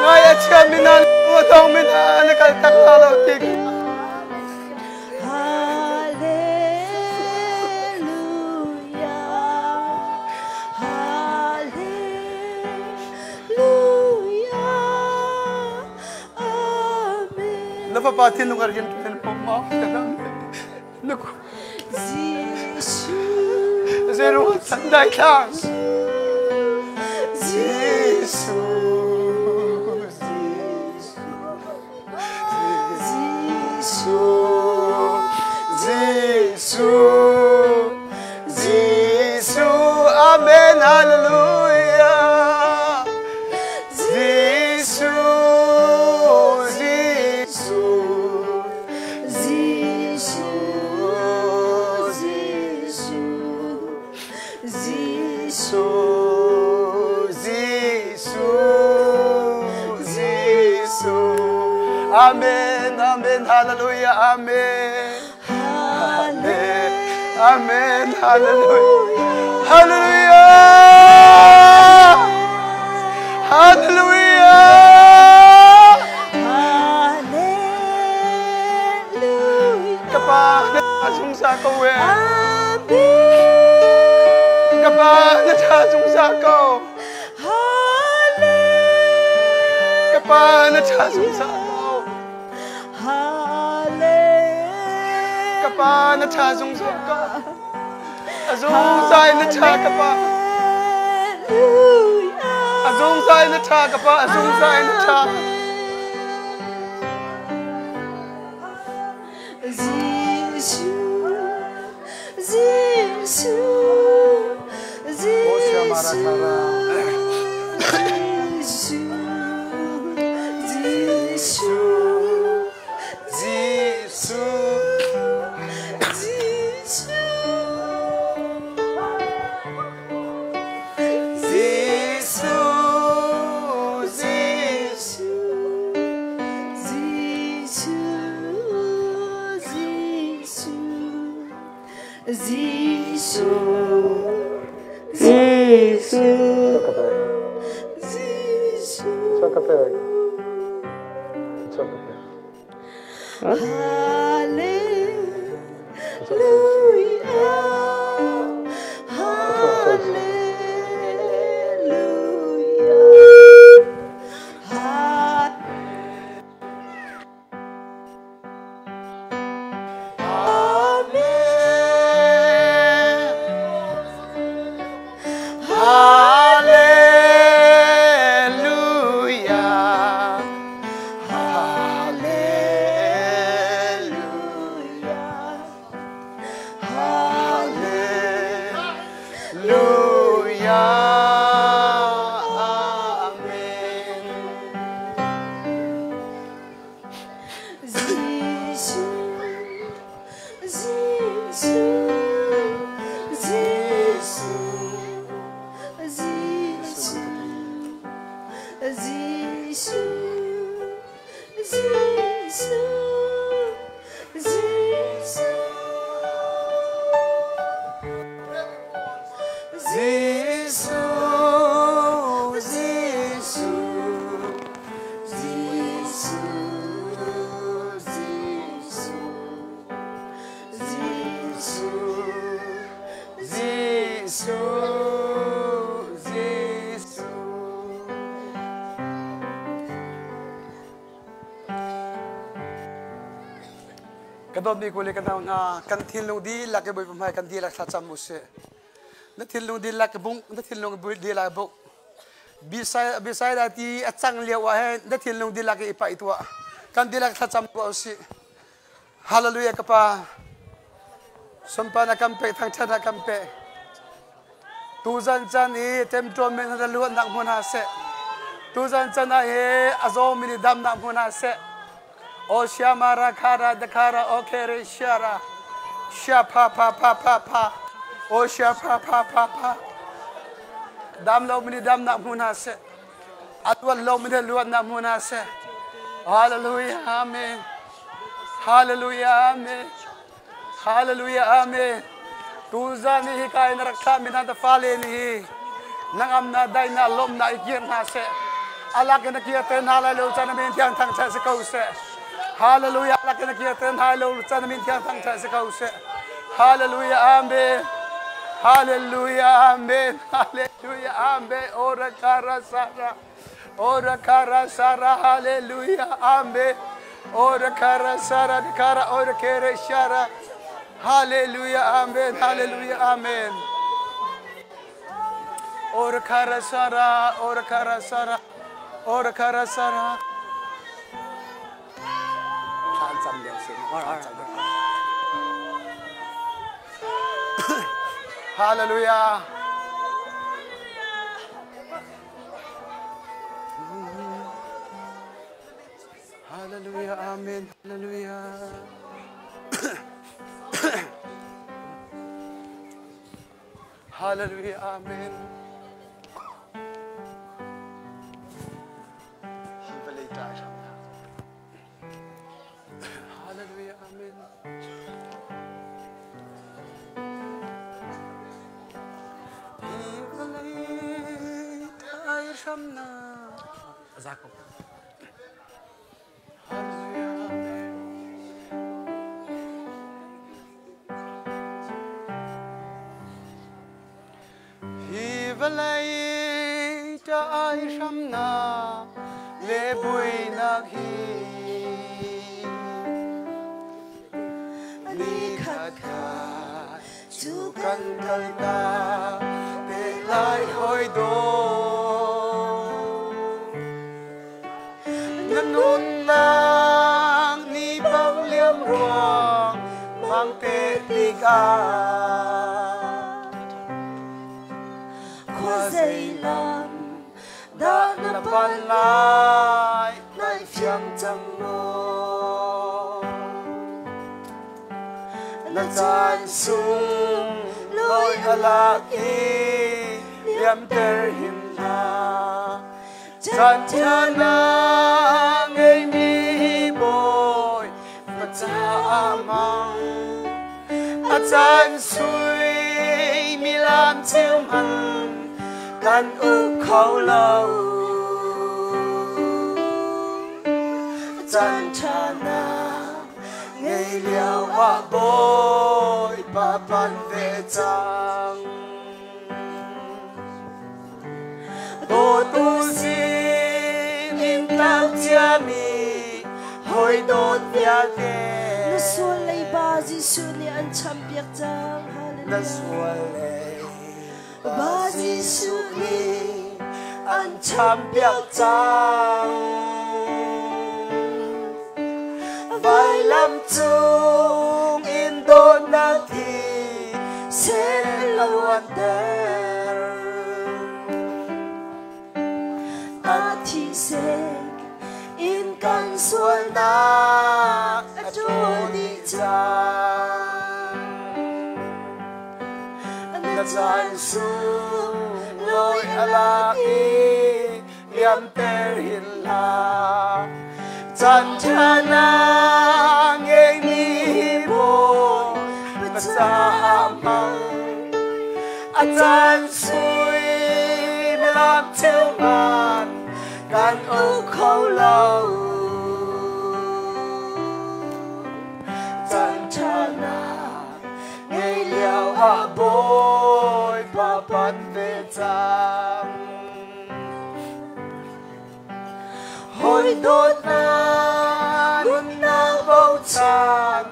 ngai a chiami hna a tongmi hna na kal tak hna lo ti Na fapa thinlung a rian ṭuan ma na Zeru sandai thlang Jesuh Jesuh Jesuh Jesuh Amen Hallelujah Jesuh Jesuh Jesuh Jesuh Jesuh Jesuh Jesuh Amen Amen Hallelujah Amen Amen Amen Hallelujah Hallelujah Hallelujah Hallelujah Ka pa na zungzal ko we Ka pa na tha zungzal ko Ka pa na tha zungzal ko Ka pa na tha zungzal ko A zungzal na tha ka pa A zungzal na tha ka pa A zungzal na tha Jesuh, Jesuh, Jesuh, Jesuh Jesuh Jesuh Jesuh, Jesuh, Jesuh. Hallelujah, Hallelujah. Amen. Hallelujah. Hallelujah. Ka dawtmi kule ka nau hna, kan thinlung dihlak i Bawipa hmai kan dihlak thlacam u sih. Na thinlung dihlak bung, na thinlung dihlak buk. Bisaida ti a cang lio ah hin na thinlung dihlak i paih tuah. Kan dihlak thlacam tuah u sih. Hallelujah ka pa. Sunparnak kan pek, thangṭhatnak kan pek. Tuzan chan i ṭemṭawn men hna luatnak hmun hna seh. Tuzan chan ah hi a zawmi nih damnak hmun hna seh. O Shyamara Khara Dakhara O Khere Shyara Shya pha pha pha pha pha O Shya pha pha pha pha Dam lomi nih damnak hmu hna seh. A luat lomi nih luatnak hmu hna seh. Hallelujah Amen. Hallelujah Amen. Hallelujah Amen. Tuzan hi hika in rak thlahmi hna ta fale nih hi nangam daihnak lawmhnak i kir hna seh. Alak in a kir te hna lai lo chan amin thiang thang si ko seh. Hallelujah alak in a kir te hna lo chan amin thiang thang si ko seh. Hallelujah Amen. Hallelujah Amen. Hallelujah Amen. Ora kara sara. Ora kara sara hallelujah amen. Ora kara sara kara ora kere shara. Hallelujah amen. Hallelujah amen. Ora kara sara ora kara sara ora kara sara. Hallelujah. Hallelujah, Amen, Hallelujah. Hallelujah, Amen. Hallelujah, Amen. Hi vawlei thai hramnak Hallelujah, Amen. Hi vawlei ṭah hramnak le buainak hi ni khat khat cu kan kal ta te lai hawi dawt. Na nunnak ni bang liam ruang mang te tikah Khua zei lam dah na na pal lai nai fiang cang maw? Na caan sung loi a lak i liamter hin hna caan ṭha na ngeimi bawi va caah mang a caan sui milam cheu hman kan uk kho lo caan ṭha na ngei lio ah bawipa pan ve cang Dawtu sinin tlau ciami hawi dawt vialte Na sual leiba Jesuh nih an champiak cang. Na Hallelujah. sual leiba Ba Jesuh nih an champiak cang. Vailam cung in dawtnak thi sen a luanter. A thisen in kan sualnak a ṭawl dih cang. Na caan sung lawi a lak i liamter hin hlah. Caan ṭha na ngeimi Bawipa caah hmang. A caan sui milam cheu ngan kan uk kho lo. Caan ṭha na ngei lio ah Bawipa pan ve cang. Hawi dawtnak nunnak bochan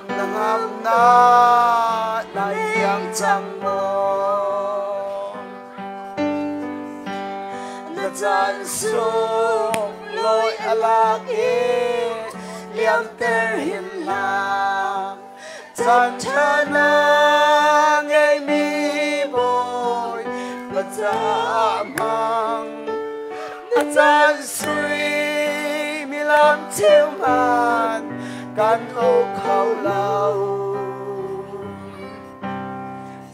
Na ngamnak nai fiang cang maw? Na caan sung lawi a lak i liamter hin hlah. Caan ṭha na ngeimi bawi pa caah hmang. Na caan sui milam cheu hman kan uk kho lo.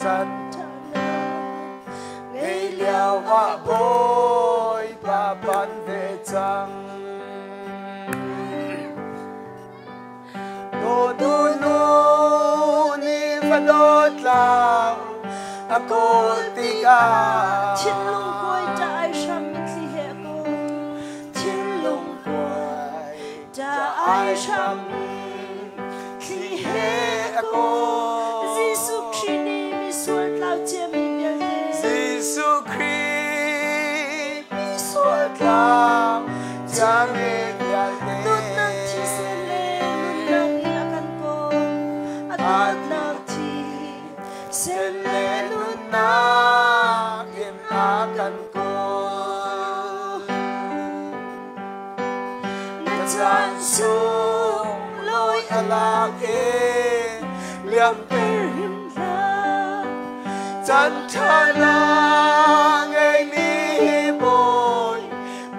Caan ngei lio ah Bawipa pan ve cang. Dawtu nu nih va dawt tlang a kawl tikah Thinlung kuai ṭah ai hram mitthli he a kawl. Thinlung kuai ṭah ai hram thli he a kawl. Jesuh Khrih nih misual tlau ciami vialte. Jesuh Khrih misual tlau ciami vialte. Dawtnak thisen le nunnak in a kan kawl. A dawtnak thisen le nunnak in a kan kawl. Na caan sung lawi a lak i liamter hin hlah. Caan ṭha na ngeimi bawi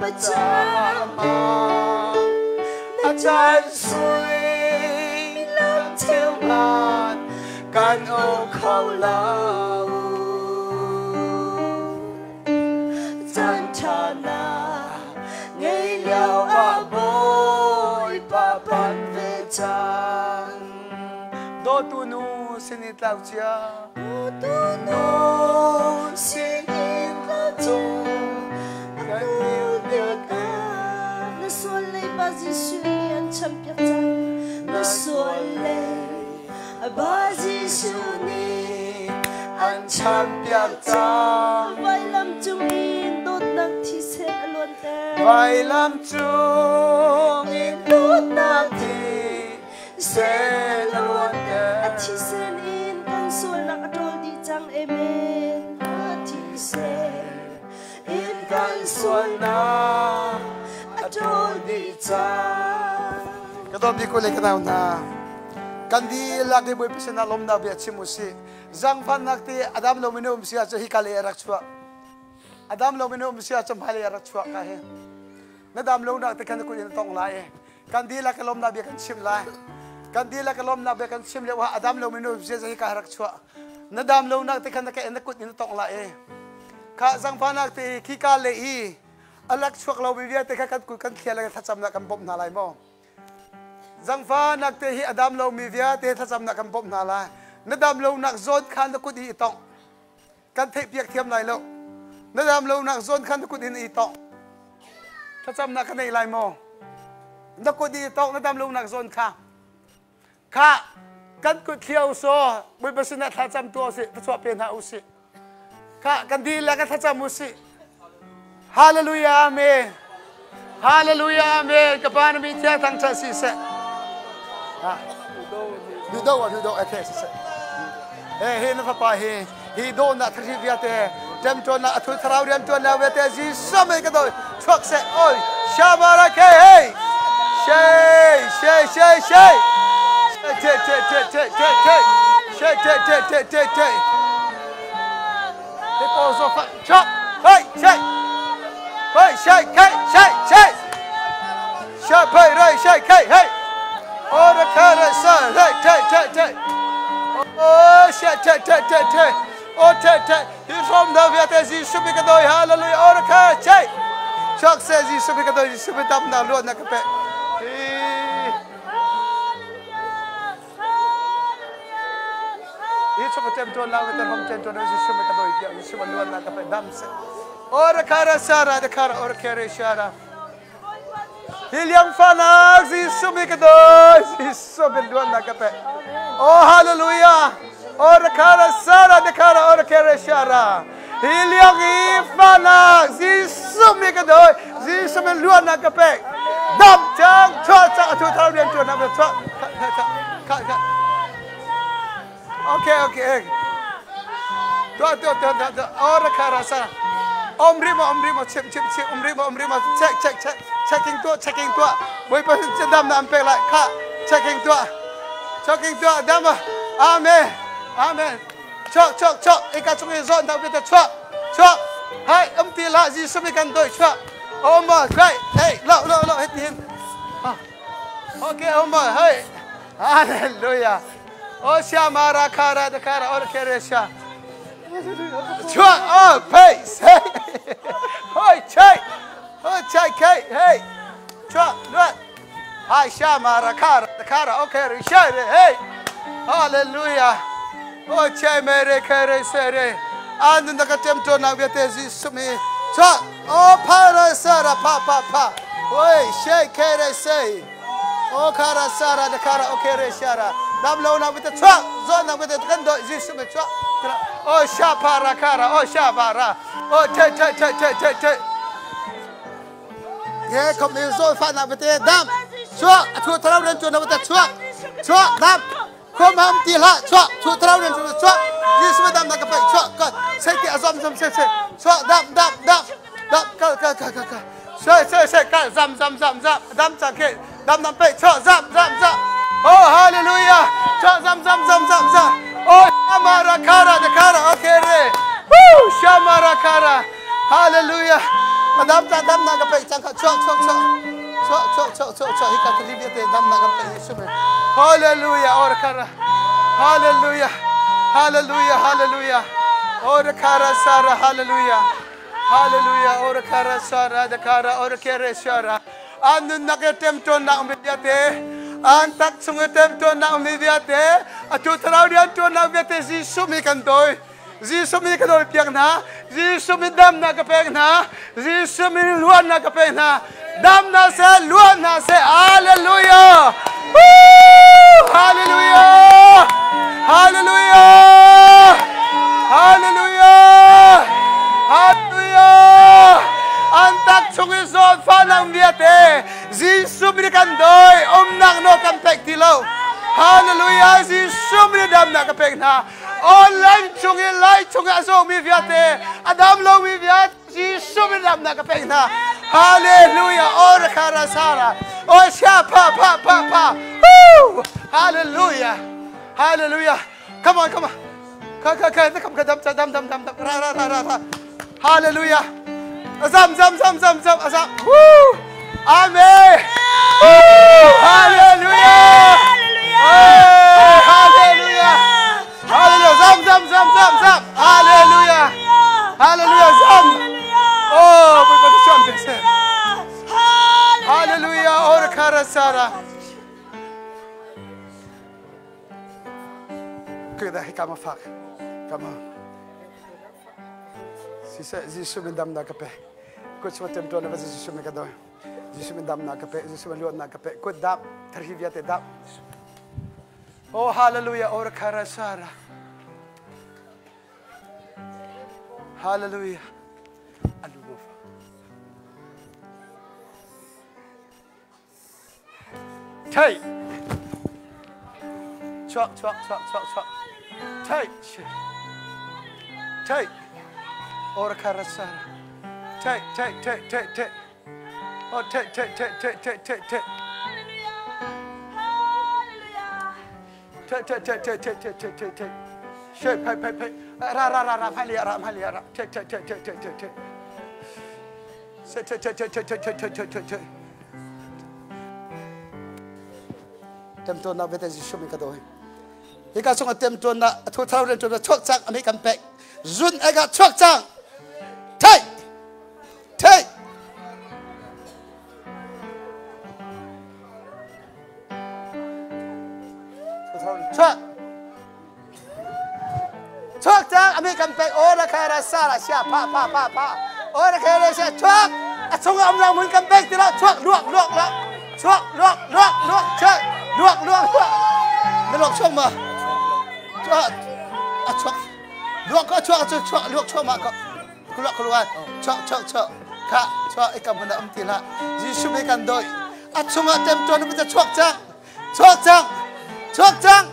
pa caah a caan sui lam cheu hman kan uk kho lo. Caan ṭha na ngei lio ah Bawipa pan ve cang. Dawtu nu sin i tlau cia. Dawtu nu sin i tlau cia. A kawl tikah na sual lei pa Jesuh nih an champiak cang. Na sual lei pa Jesuh nih an champiak cang. Vailam cung in dawtnak thisen a luanter. Vailam cung in dawtnak thisen a luanter. A thisen in kan sualnak a ṭawl dih cang. Amen. A thisen in kan sualnak a ṭawl dih cang. Ka dawt bik u le ka nau hna, kan dihlak i Bawipa sinah lawmnak bia chim u sih. Zangfahnak ti Adam lo minu um si ahcun hi ka lei a rak chuah. Adam lo minu um si ahcun hmailei a rak chuah ka hi. Na dam lo nak te khan na kut in a tong lai i kan dihlak i lawmnak bia kan chim lai. Kan dihlak i lawmnak bia kan chim lio ah Adam lo minu um si ahcun hi ka rak chuah. Na dam lo nak te khan na ke na kut in a tong lai i kha zangfahnak ti khi ka le i a lak chuak lo mi vialte kha kan kut kan thlial le thlacamnak kan bawmh hna lai maw? Zangfahnak te hi a dam lomi vialte thlacamnak kan bawmh hna lai. Na dam lonak zawn kha na kut i i tongh. Kan theihpiak thiam lai lo. Na dam lonak zawn kha na kut in i tongh. Thlacamnak ka nei lai maw? Na kut i tongh na dam lonak zawn kha. Kha kan kut thliau so Bawipa sinah thlacam tuah usih, thluachuah pe hna usih. Kha kan dihlak in thlacam usih. Hallelujah amen. Hallelujah amen. Ka pa na mi thiang thangṭhat si seh. Ha. Du do du do okay si seh. He he na fapa hi hi do na thari viate tem ton na athu tharau rian tuan na viate Jesuh mei ka do chuak seh oi shabara ke hey she she she she che che che che che che che che che che che che Thế cô zo phận chok hey che hey che ke che che che phei rei che ke hey o ra kha ra sa rei che che che o che che che che che o che che hi from na via te Jesu bi ka doi hallelujah o ra kha che chok se Jesu bi ka doi Jesu bi tam na luat na ka pe Hi chok tem tuan la te hom tem tuan Jesu bi ka doi pia Jesu bi luat na ka pe dam se o ra kha ra sa ra de kha ra o ra khe re sha ra Hi liang fanak Jesuh mi ka doi Jesuh bin luan na ka pe Oh hallelujah Oh rakara sara dekara oh kere shara Hi liang i fanak Jesuh mi ka doi Jesuh bin luan na ka pe Dam chang chua chang thu thar rian chuan na chua kha kha kha kha. Okay, okay. Tuah, tuah, tuah, tuah, tuah. Oh, raka rasa. Om rima, om rima, chim, chim, chim, om rima, om rima. Check, check, check. Checking tuah, checking tuah. Bawipa sin dam na an pek lai. Kha, checking tuah. Checking tuah, dam. Amen. Amen. Chuak, chuak, chuak. Ika chung i zawn na bita chuak. Chuak. Hai, om ti la, Jesuh mi kan doi chuak. Om ba, kai. Hey, lo, lo, lo, het hin. Okay, om ba, hey. Hallelujah. O shamara kara da kara or keresha. Chuak, oh, pay, say. Hoi, chai. Hoi, chai, kai, hey. Chuak, luat. Hai, shamara kara da kara, okay, risha, hey. Hallelujah. O chai mere kere sere. Anun da ka tem to na viate Jesu mi. Chuak, o para sara pa pa pa. Hoi, shai kere say. O kara sara da kara o kere shara. Dam lo na with the chuak. Zo na with the kando Jesu mi chuak. O sha para kara o sha para. O te te te te te te. Ye kom ni zo fa na with the dam. Chuak thu tharau ren chu na with the chuak. Chuak dam. Kom ham ti la chuak thu tharau ren chu chuak. Jesu mi dam na ka pai chuak ka. Se ti azam zam se se. Chuak dam dam dam. Dam ka ka ka ka ka. Se se se ka zam zam zam zam dam chang ke. Dam dam pe chuak zam zam zam. Oh hallelujah. Chuak zam zam zam zam zam. Oh shamara kara de kara okay re. Woo shamara kara. Hallelujah. Madam ta dam na ka pe chang ka chuak chuak chuak. Chuak chuak chuak chuak chuak hika tri bi te dam na ka pe Yesu me. Hallelujah or kara. Hallelujah. Hallelujah hallelujah. Or kara sara hallelujah. Hallelujah or kara sara de kara or kere sara. An nun nak tem ton na um te. An tak chung tem ton na um te. Atu tharau rian ton na te Jesu mi kan doi. Jesu mi kan doi piak na. Jesu mi dam na ka pek na. Jesu mi luan na ka pek na. Dam na se luan na se. Hallelujah. Woo! Hallelujah. Hallelujah. Hallelujah. Hallelujah. An tak chung i zawn fa nang viate. Jesu mi kan doi. Om nak no kan pek ti lo. Hallelujah. Jesu mi dam na ka pek na. Online chung i lai chung i azo mi viate. Adam lo mi viate. Jesu mi dam na ka pek na. Hallelujah. Or kara sara. O sha pa pa pa pa. Woo! Hallelujah. Hallelujah. Come on, come on. Ka ka ka kam ka dam dam dam dam dam. Ra ra ra ra ra. Hallelujah. Azam zam zam zam zam azam. Woo! Amen. Woo! Hallelujah. Hey, hallelujah. Hallelujah. Zam zam zam zam zam. Hallelujah. Hallelujah. Zam. Oh, we got to jump in. Hallelujah. Or kara sara. Kaya hikama fak. Kama. Sisa Jesu min dam na kape. Kut swa tem to na Jesu min kadoy. Jesu min dam na kape. Jesu min luat na kape. Kut dap tharhi viate dap. Oh hallelujah. Or kara sara. Hallelujah. Alu mo fa. Tay. Chuak chuak chuak chuak chuak. Tay. Tay. Or kara sara. Tay tay tay tay tay. Oh tay tay tay tay tay tay tay. Tay tay tay tay tay tay tay tay tay. Shay pay pay pay. Ra ra ra ra phai lia ra phai lia ra. Tay tay tay tay tay tay tay. Say tay tay tay tay tay tay tay tay tay tay. Tem to na vete Jesu mi ka doi. Hika chung a tem to na thu thau ren to na chuak chang ami kan pek. Zun ega chuak chang. Tay. Tay. Thu thau ren chuak. Chuak chang ami kan pek ora kara sara sha pa pa pa pa. Ora kara sha chuak. A chung am lang mun kan pek ti la chuak luak luak luak. Chuak luak luak luak chuak. Luak luak luak. Na luak chuak ma. Chuak. A chuak. Luak ka chuak chuak chuak luak chuak ma ka. Luak keluar. Chuak chuak chuak. Ka chuak ikam mun am ti la. Jesu mi kan doi. A chung a tem to na chuak chang. Chuak chang. Chuak chang.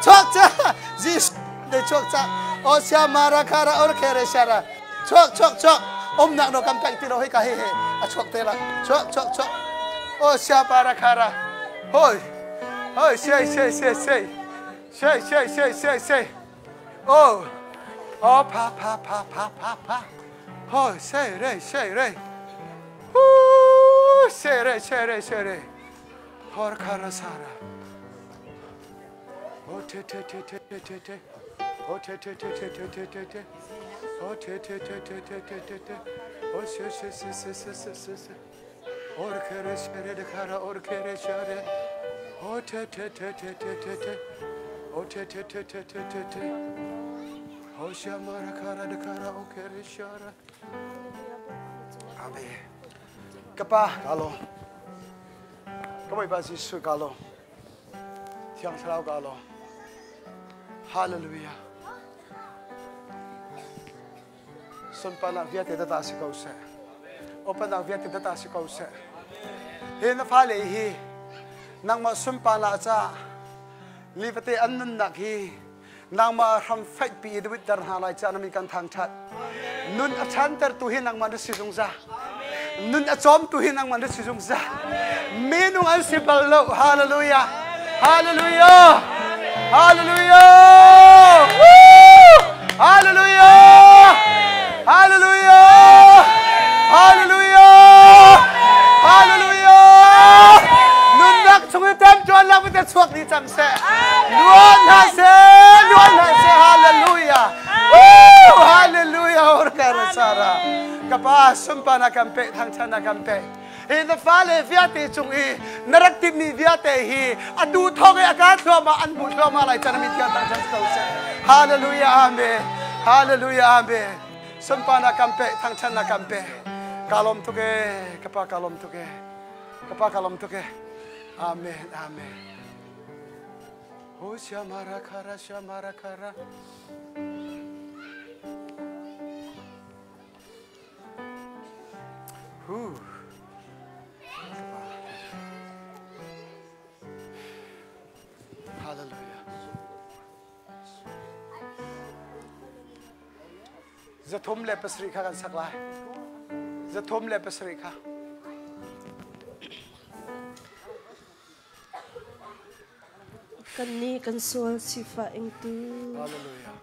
Chuak chang. Jesu De chuak cha. O sia mara khara or khere shara. Chuak chuak chuak. Om nak no kam kai ti lo hei ka he he. A chuak te la. Chuak chuak chuak. O sia para khara. Hoi. Hoi sei sei sei sei. Sei sei sei sei sei. Oh. Oh pa pa pa pa pa pa. Hoi sei re sei re. Hu sei re sei re sei re. Hor khara sara. Oh te te te te te te te. Oh te te te te te te te te. Oh te te te te te te te te. Oh se se se se se se se se. Or kere shere de kara or kere shere. Oh te te te te te te te. Oh te te te te te te te. Oh shamara kara de kara o kere shara. Amen. Kapa kalo. Ka Bawipa Jesuh ka lawm. Thiang Thlarau ka lawm. Hallelujah. Sunparnak vialte tata si ko seh. Opennak vialte tata si ko seh. Hi na fale hi nangmah sunparnak ca lifate an nunnak hi nangmah hram faih pi i duit dar hna lai ca na min kan thangthat. Nun a chanter tu hi nangmah na si zungzal. Nun a cawm tu hi nangmah na si zungzal. Minung an si bal lo. Hallelujah. Hallelujah. Hallelujah. Woo! Hallelujah. Hallelujah. Hallelujah. Hallelujah. Nunnak chung i temtuan lak te chuak ni cang seh. Luan hna seh. Luan hna seh. Hallelujah. Woo! Hallelujah. Orkara Kapa sunparnak kan pe thangthatnak kan pe. Hi na fale vialte cung i na rak timmi vialte hi atu thawng i a ka thluahmah an hmuh thluahmah lai can mi thiang thangthat ko seh. Hallelujah. Amen. Hallelujah. Amen. Sunparnak kan pe thangthatnak kan pe. Ka lawm tuk e. Kapa ka lawm tuk e. Kapa ka lawm tuk e. Amen. Amen. Ho shamara khara shamara khara. Whew. Hallelujah. 37 kha kan sak lai. 37 kha. Kan nih kan sual sifah ingtu. Hallelujah.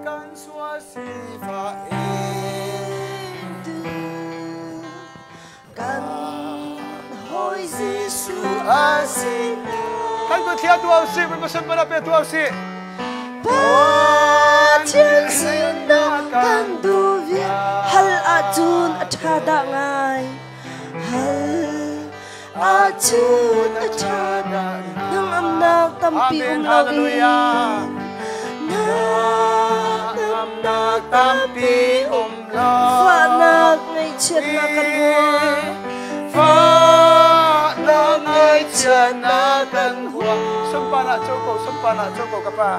Kan sual sifah Kan hawi Jesuh a si. Kan ku thia tu au si, Bawipa sunparnak pe tu au si. Pathian sinah kan duh vial hal ahcun a ṭha dah ngai. Hal ahcun a ṭha dah hnangamnak tampi Amen. um loin. Hallelujah. Hnangamnak tampi um lo. Fahnak ngaihchiatnak kan huah. Fahnak ngaihchiatnak kan huah. Sunparnak co ko, sunparnak co ko ka pa.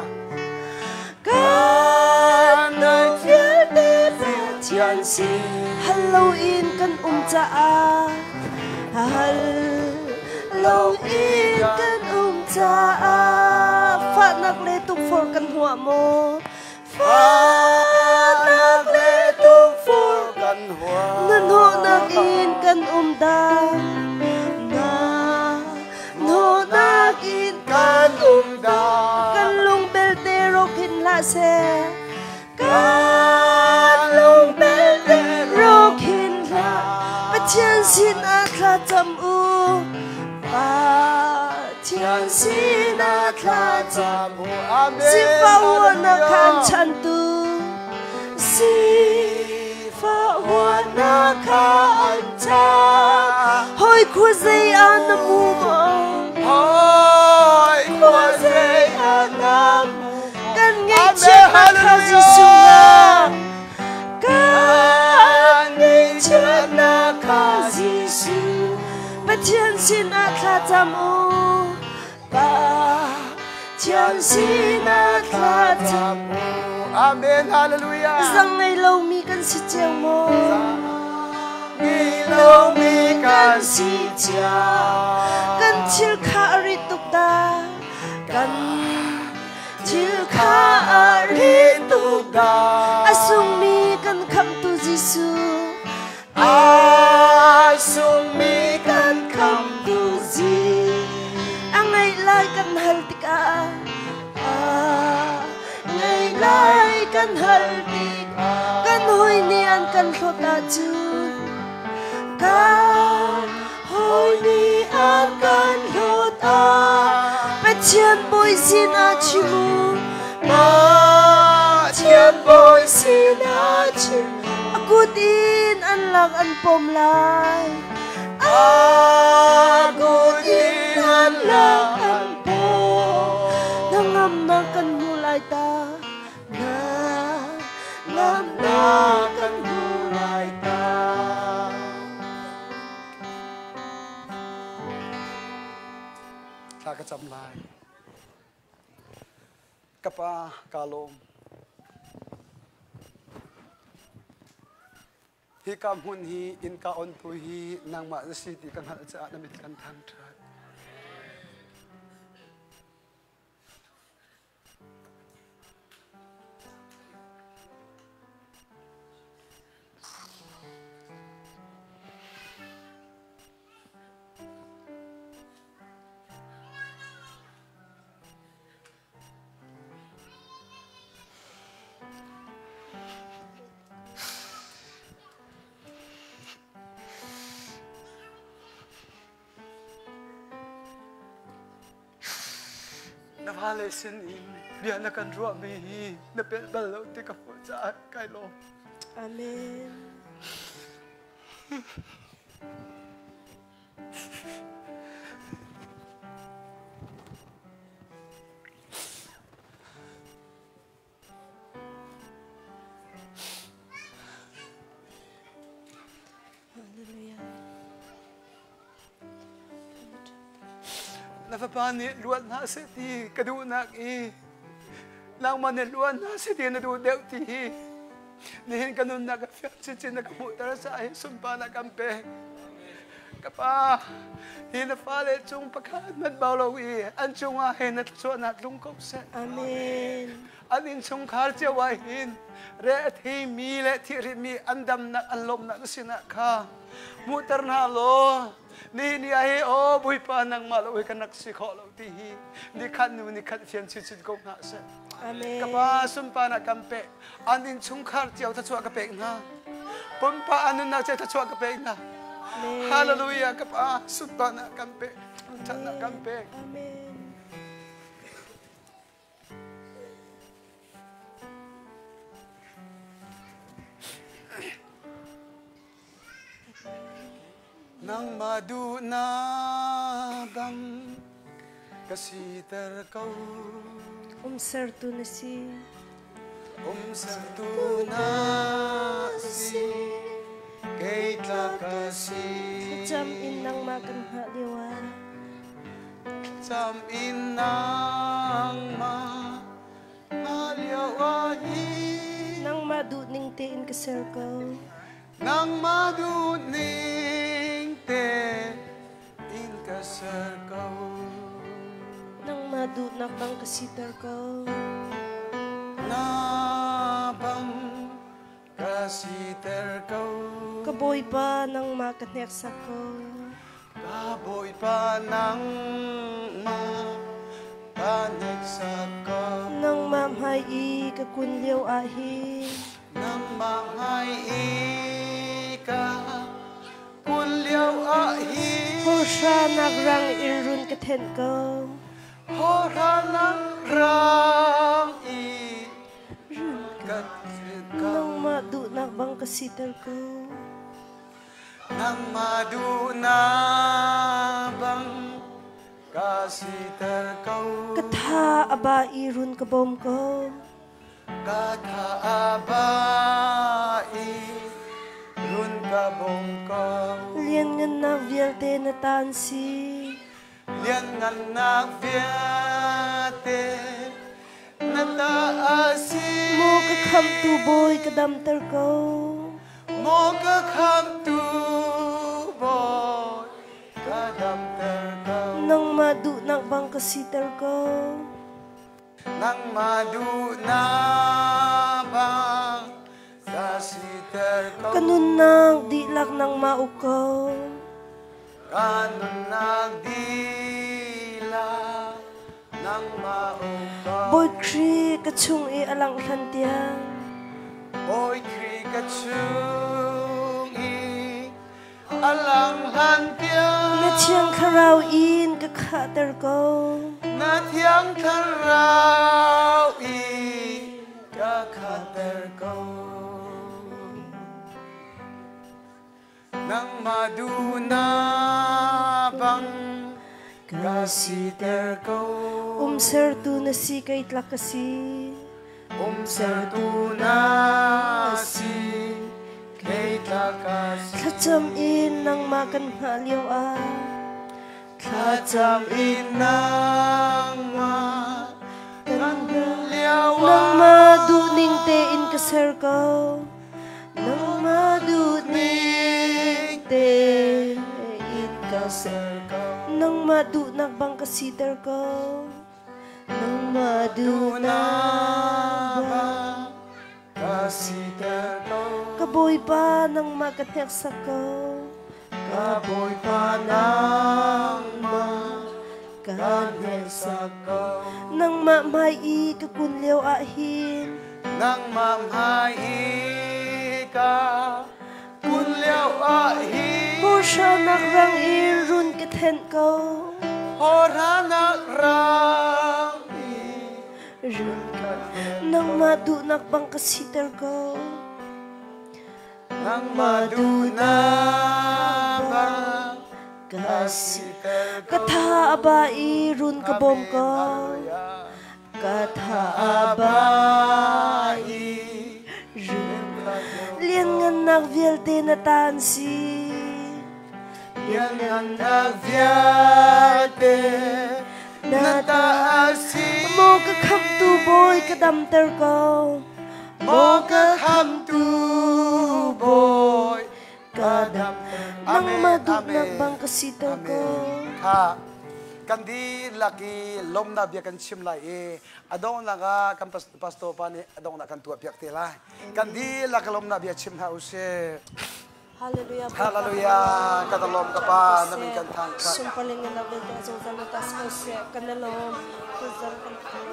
Kan vialte Pathian sin hal loin kan um caah hal loin kan um caah fahnak le tukforh kan huah maw fahnak le tukforh Kan huah. na hnawhnak in kan um dah na hnawhnak in Kan um dah. kan lung belte rok hin hlah seh kan lung belte rok hin hlah Pathian sinah thlacam u Pathian sinah thlacam Amen. Sifah huahnak khan Hallelujah. chantu Sifah huahnak khan chan Hoi khuazei ah na mu maw Hoi khuazei ah na mu Kan ngeih cam u. Pathian sinah thla cam u. Amen. Hallelujah. Zang ngei lomi kan si cio maw? Ngei lomi kan si cio. Kan thil kha a rit tuk dah. Kan thil kha a rit tuk dah. A sungmi kan khamhtu Jesuh. A sungmi kan khamtu A ngaih lai kan hal tikah a ngaih lai kan hal tikah kan hawi nih an kan hlawt ahcun kan hawi nih an kan hlawt ah Pathian bawi sinah chim u Pathian bawi sinah chim A kut in an lak an pom lai. A kut in an lak an pom. Hnangamnak kan hmu lai ta. Hnangamnak kan hmu lai ta. Thla ka cam lai. Ka pa, kaa lawm. Hika hmun hi innka ontu hi nangmah na si ti ka hngalh caah na mit kan thangṭhat. Na vale sinin bia na kan ruahmi hi na pelh bal lo ti ka hmuh caah kai lawm. Amen. Na fapa nih luat hna seh ti ka duhnak i nangmah nih luat hna seh ti na duh deuh ti hi nihin ka nunnak ka fiang chinchin na ka hmuhter caah hi sunparnak kan pek. Ka pa, hi na fale cung pakhat hmanh bau lo i an cungah hin na thluachuahnak tlung ko seh. Amen. An innchungkhar cio ah hin re a theimi le thih rihmi an damnak an lawmhnak na sinah kha hmuhter hna law nihin ni ah hi aw Bawipa nangmah lo hi kan rak si khawh lo ti hi nikhat nu nikhat fian chinchin ko hna seh. Amen. Ka pa sunparnak kan pek an innchungkhar cio thluachuah ka pek hna. Pumpa an nunnak cio thluachuah ka pek hna. Hallelujah ka pa sunparnak kan pek ṭhatnak kan pek. Amen. Nangmah duhnak bang ka siter ko. Umsertu na si. Umsertu na si. Kei tla ka si. Thlacam in nangmah kan hngah lio ah. Thlacam in nangmah hngah lio ah hi. Nangmah duhning tein ka ser ko. Nangmah duhning tein ka ser ko. Nangmah duhnak bang ka siter ko. Na bang ka siter ko. Ka Bawipa nangmah ka hneksak ko. Ka Bawipa nangmah ka hneksak ko. Nangmah hmai i ka kun lio ah hin. Nangmah hmai i ka kun lio ah hin. Hawhranak rang in run ka thenh ko. Hawhranak rang in ka thenh ko. Nangmah duhnak bang ka siter ko. Nangmah duhnak bang ka siter ko. Ka tha a ba i run ka bawm ko. Ka tha a ba i run ka bawm ko. Lianngannak vialte na ta an si. Lianngannak vialte na ta a si. Maw ka khamhtu Bawi ka damter ko. Maw ka khamhtu Bawi ka damter ko. Nangmah duhnak bang ka siter ko. Nangmah duhnak bang ka siter ko. Ka nunnak dihlak nangmah uk ko. Ka nunnak dihlak nangmah uk ko. Bawi Khrih ka chung i a langh hlan tiang. Bawi Khrih ka chung i a langh hlan tiang. Na Thiang Thlarau in ka khahter ko. Na Thiang Thlarau in ka khahter ko. Nangmah duhnak bang ka siter ko. Umsertu na si kei tlak ka si. Umsertu na si kei tlak ka si. Thlacam in nangmah kan hngah lio ah. Thlacam in nangmah kan hngah lio ah. Nangmah duhning tein ka ser ko. Nangmah duhning tein ka ser ko. Nangmah duhnak bang ka siter ko. Nangmah duhnak bang ka siter ko. Ka Bawipa nangmah ka hneksak ko. Ka Bawipa nangmah ka hneksak ko. Nangmah hmai i ka kun lio ah hin. Nangmah hmai i ka kun lio ah hin. Hawhranak rang in run ka thenh ko. Hawhranak rang in run ka Nangmah duhnak bang ka siter ko. Nangmah duhnak bang ka siter ko. Ka tha a ba i run ka bawm ko. Ka tha a ba i run Lianngannak vialte na ta an si. Lianngannak vialte na ta a si. Maw ka khamhtu Bawi ka damter ko. Maw ka khamhtu Bawi ka damter. Nangmah duhnak bang ka siter ko. Kha kan dihlak i lawmnak bia kan chim lai i a donghnak ah kan pastor pa nih a donghnak kan tuah piak te lai. Kan dihlak lawmnak bia chim hna usih. Hallelujah. Hallelujah. Ka lawm ka pa na min kan thang kha. Sumpaling na vialte zungzal na tas ko seh. Kan na lawm. Tuzan kan thang.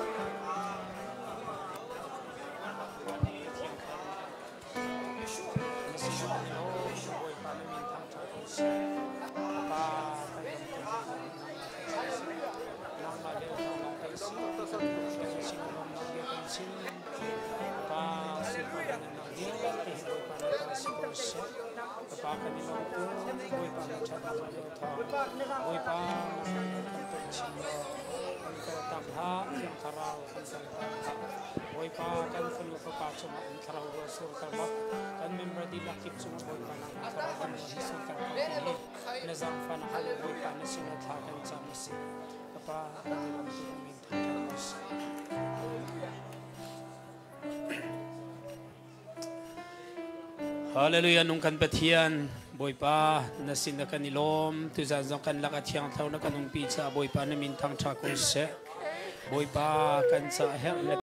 Bawipa kan fanu fapa cungah in thlarau ruah surter bak kan member dihlak kip cungah Bawipa nang thlarau kan ruah hi surter ko ti hi na zaangfah na hal Bawipa na sin ah thla kan cam a si Kapa kan i lawm tuk min thangṭhat ko seh. Hallelujah nung kan Pathian Bawipa na sin na kan i lawm tuzan zong kan lak a thiang thlarau na kan umpi caah Bawipa na min thangṭha ko seh Bawipa kan ca herh le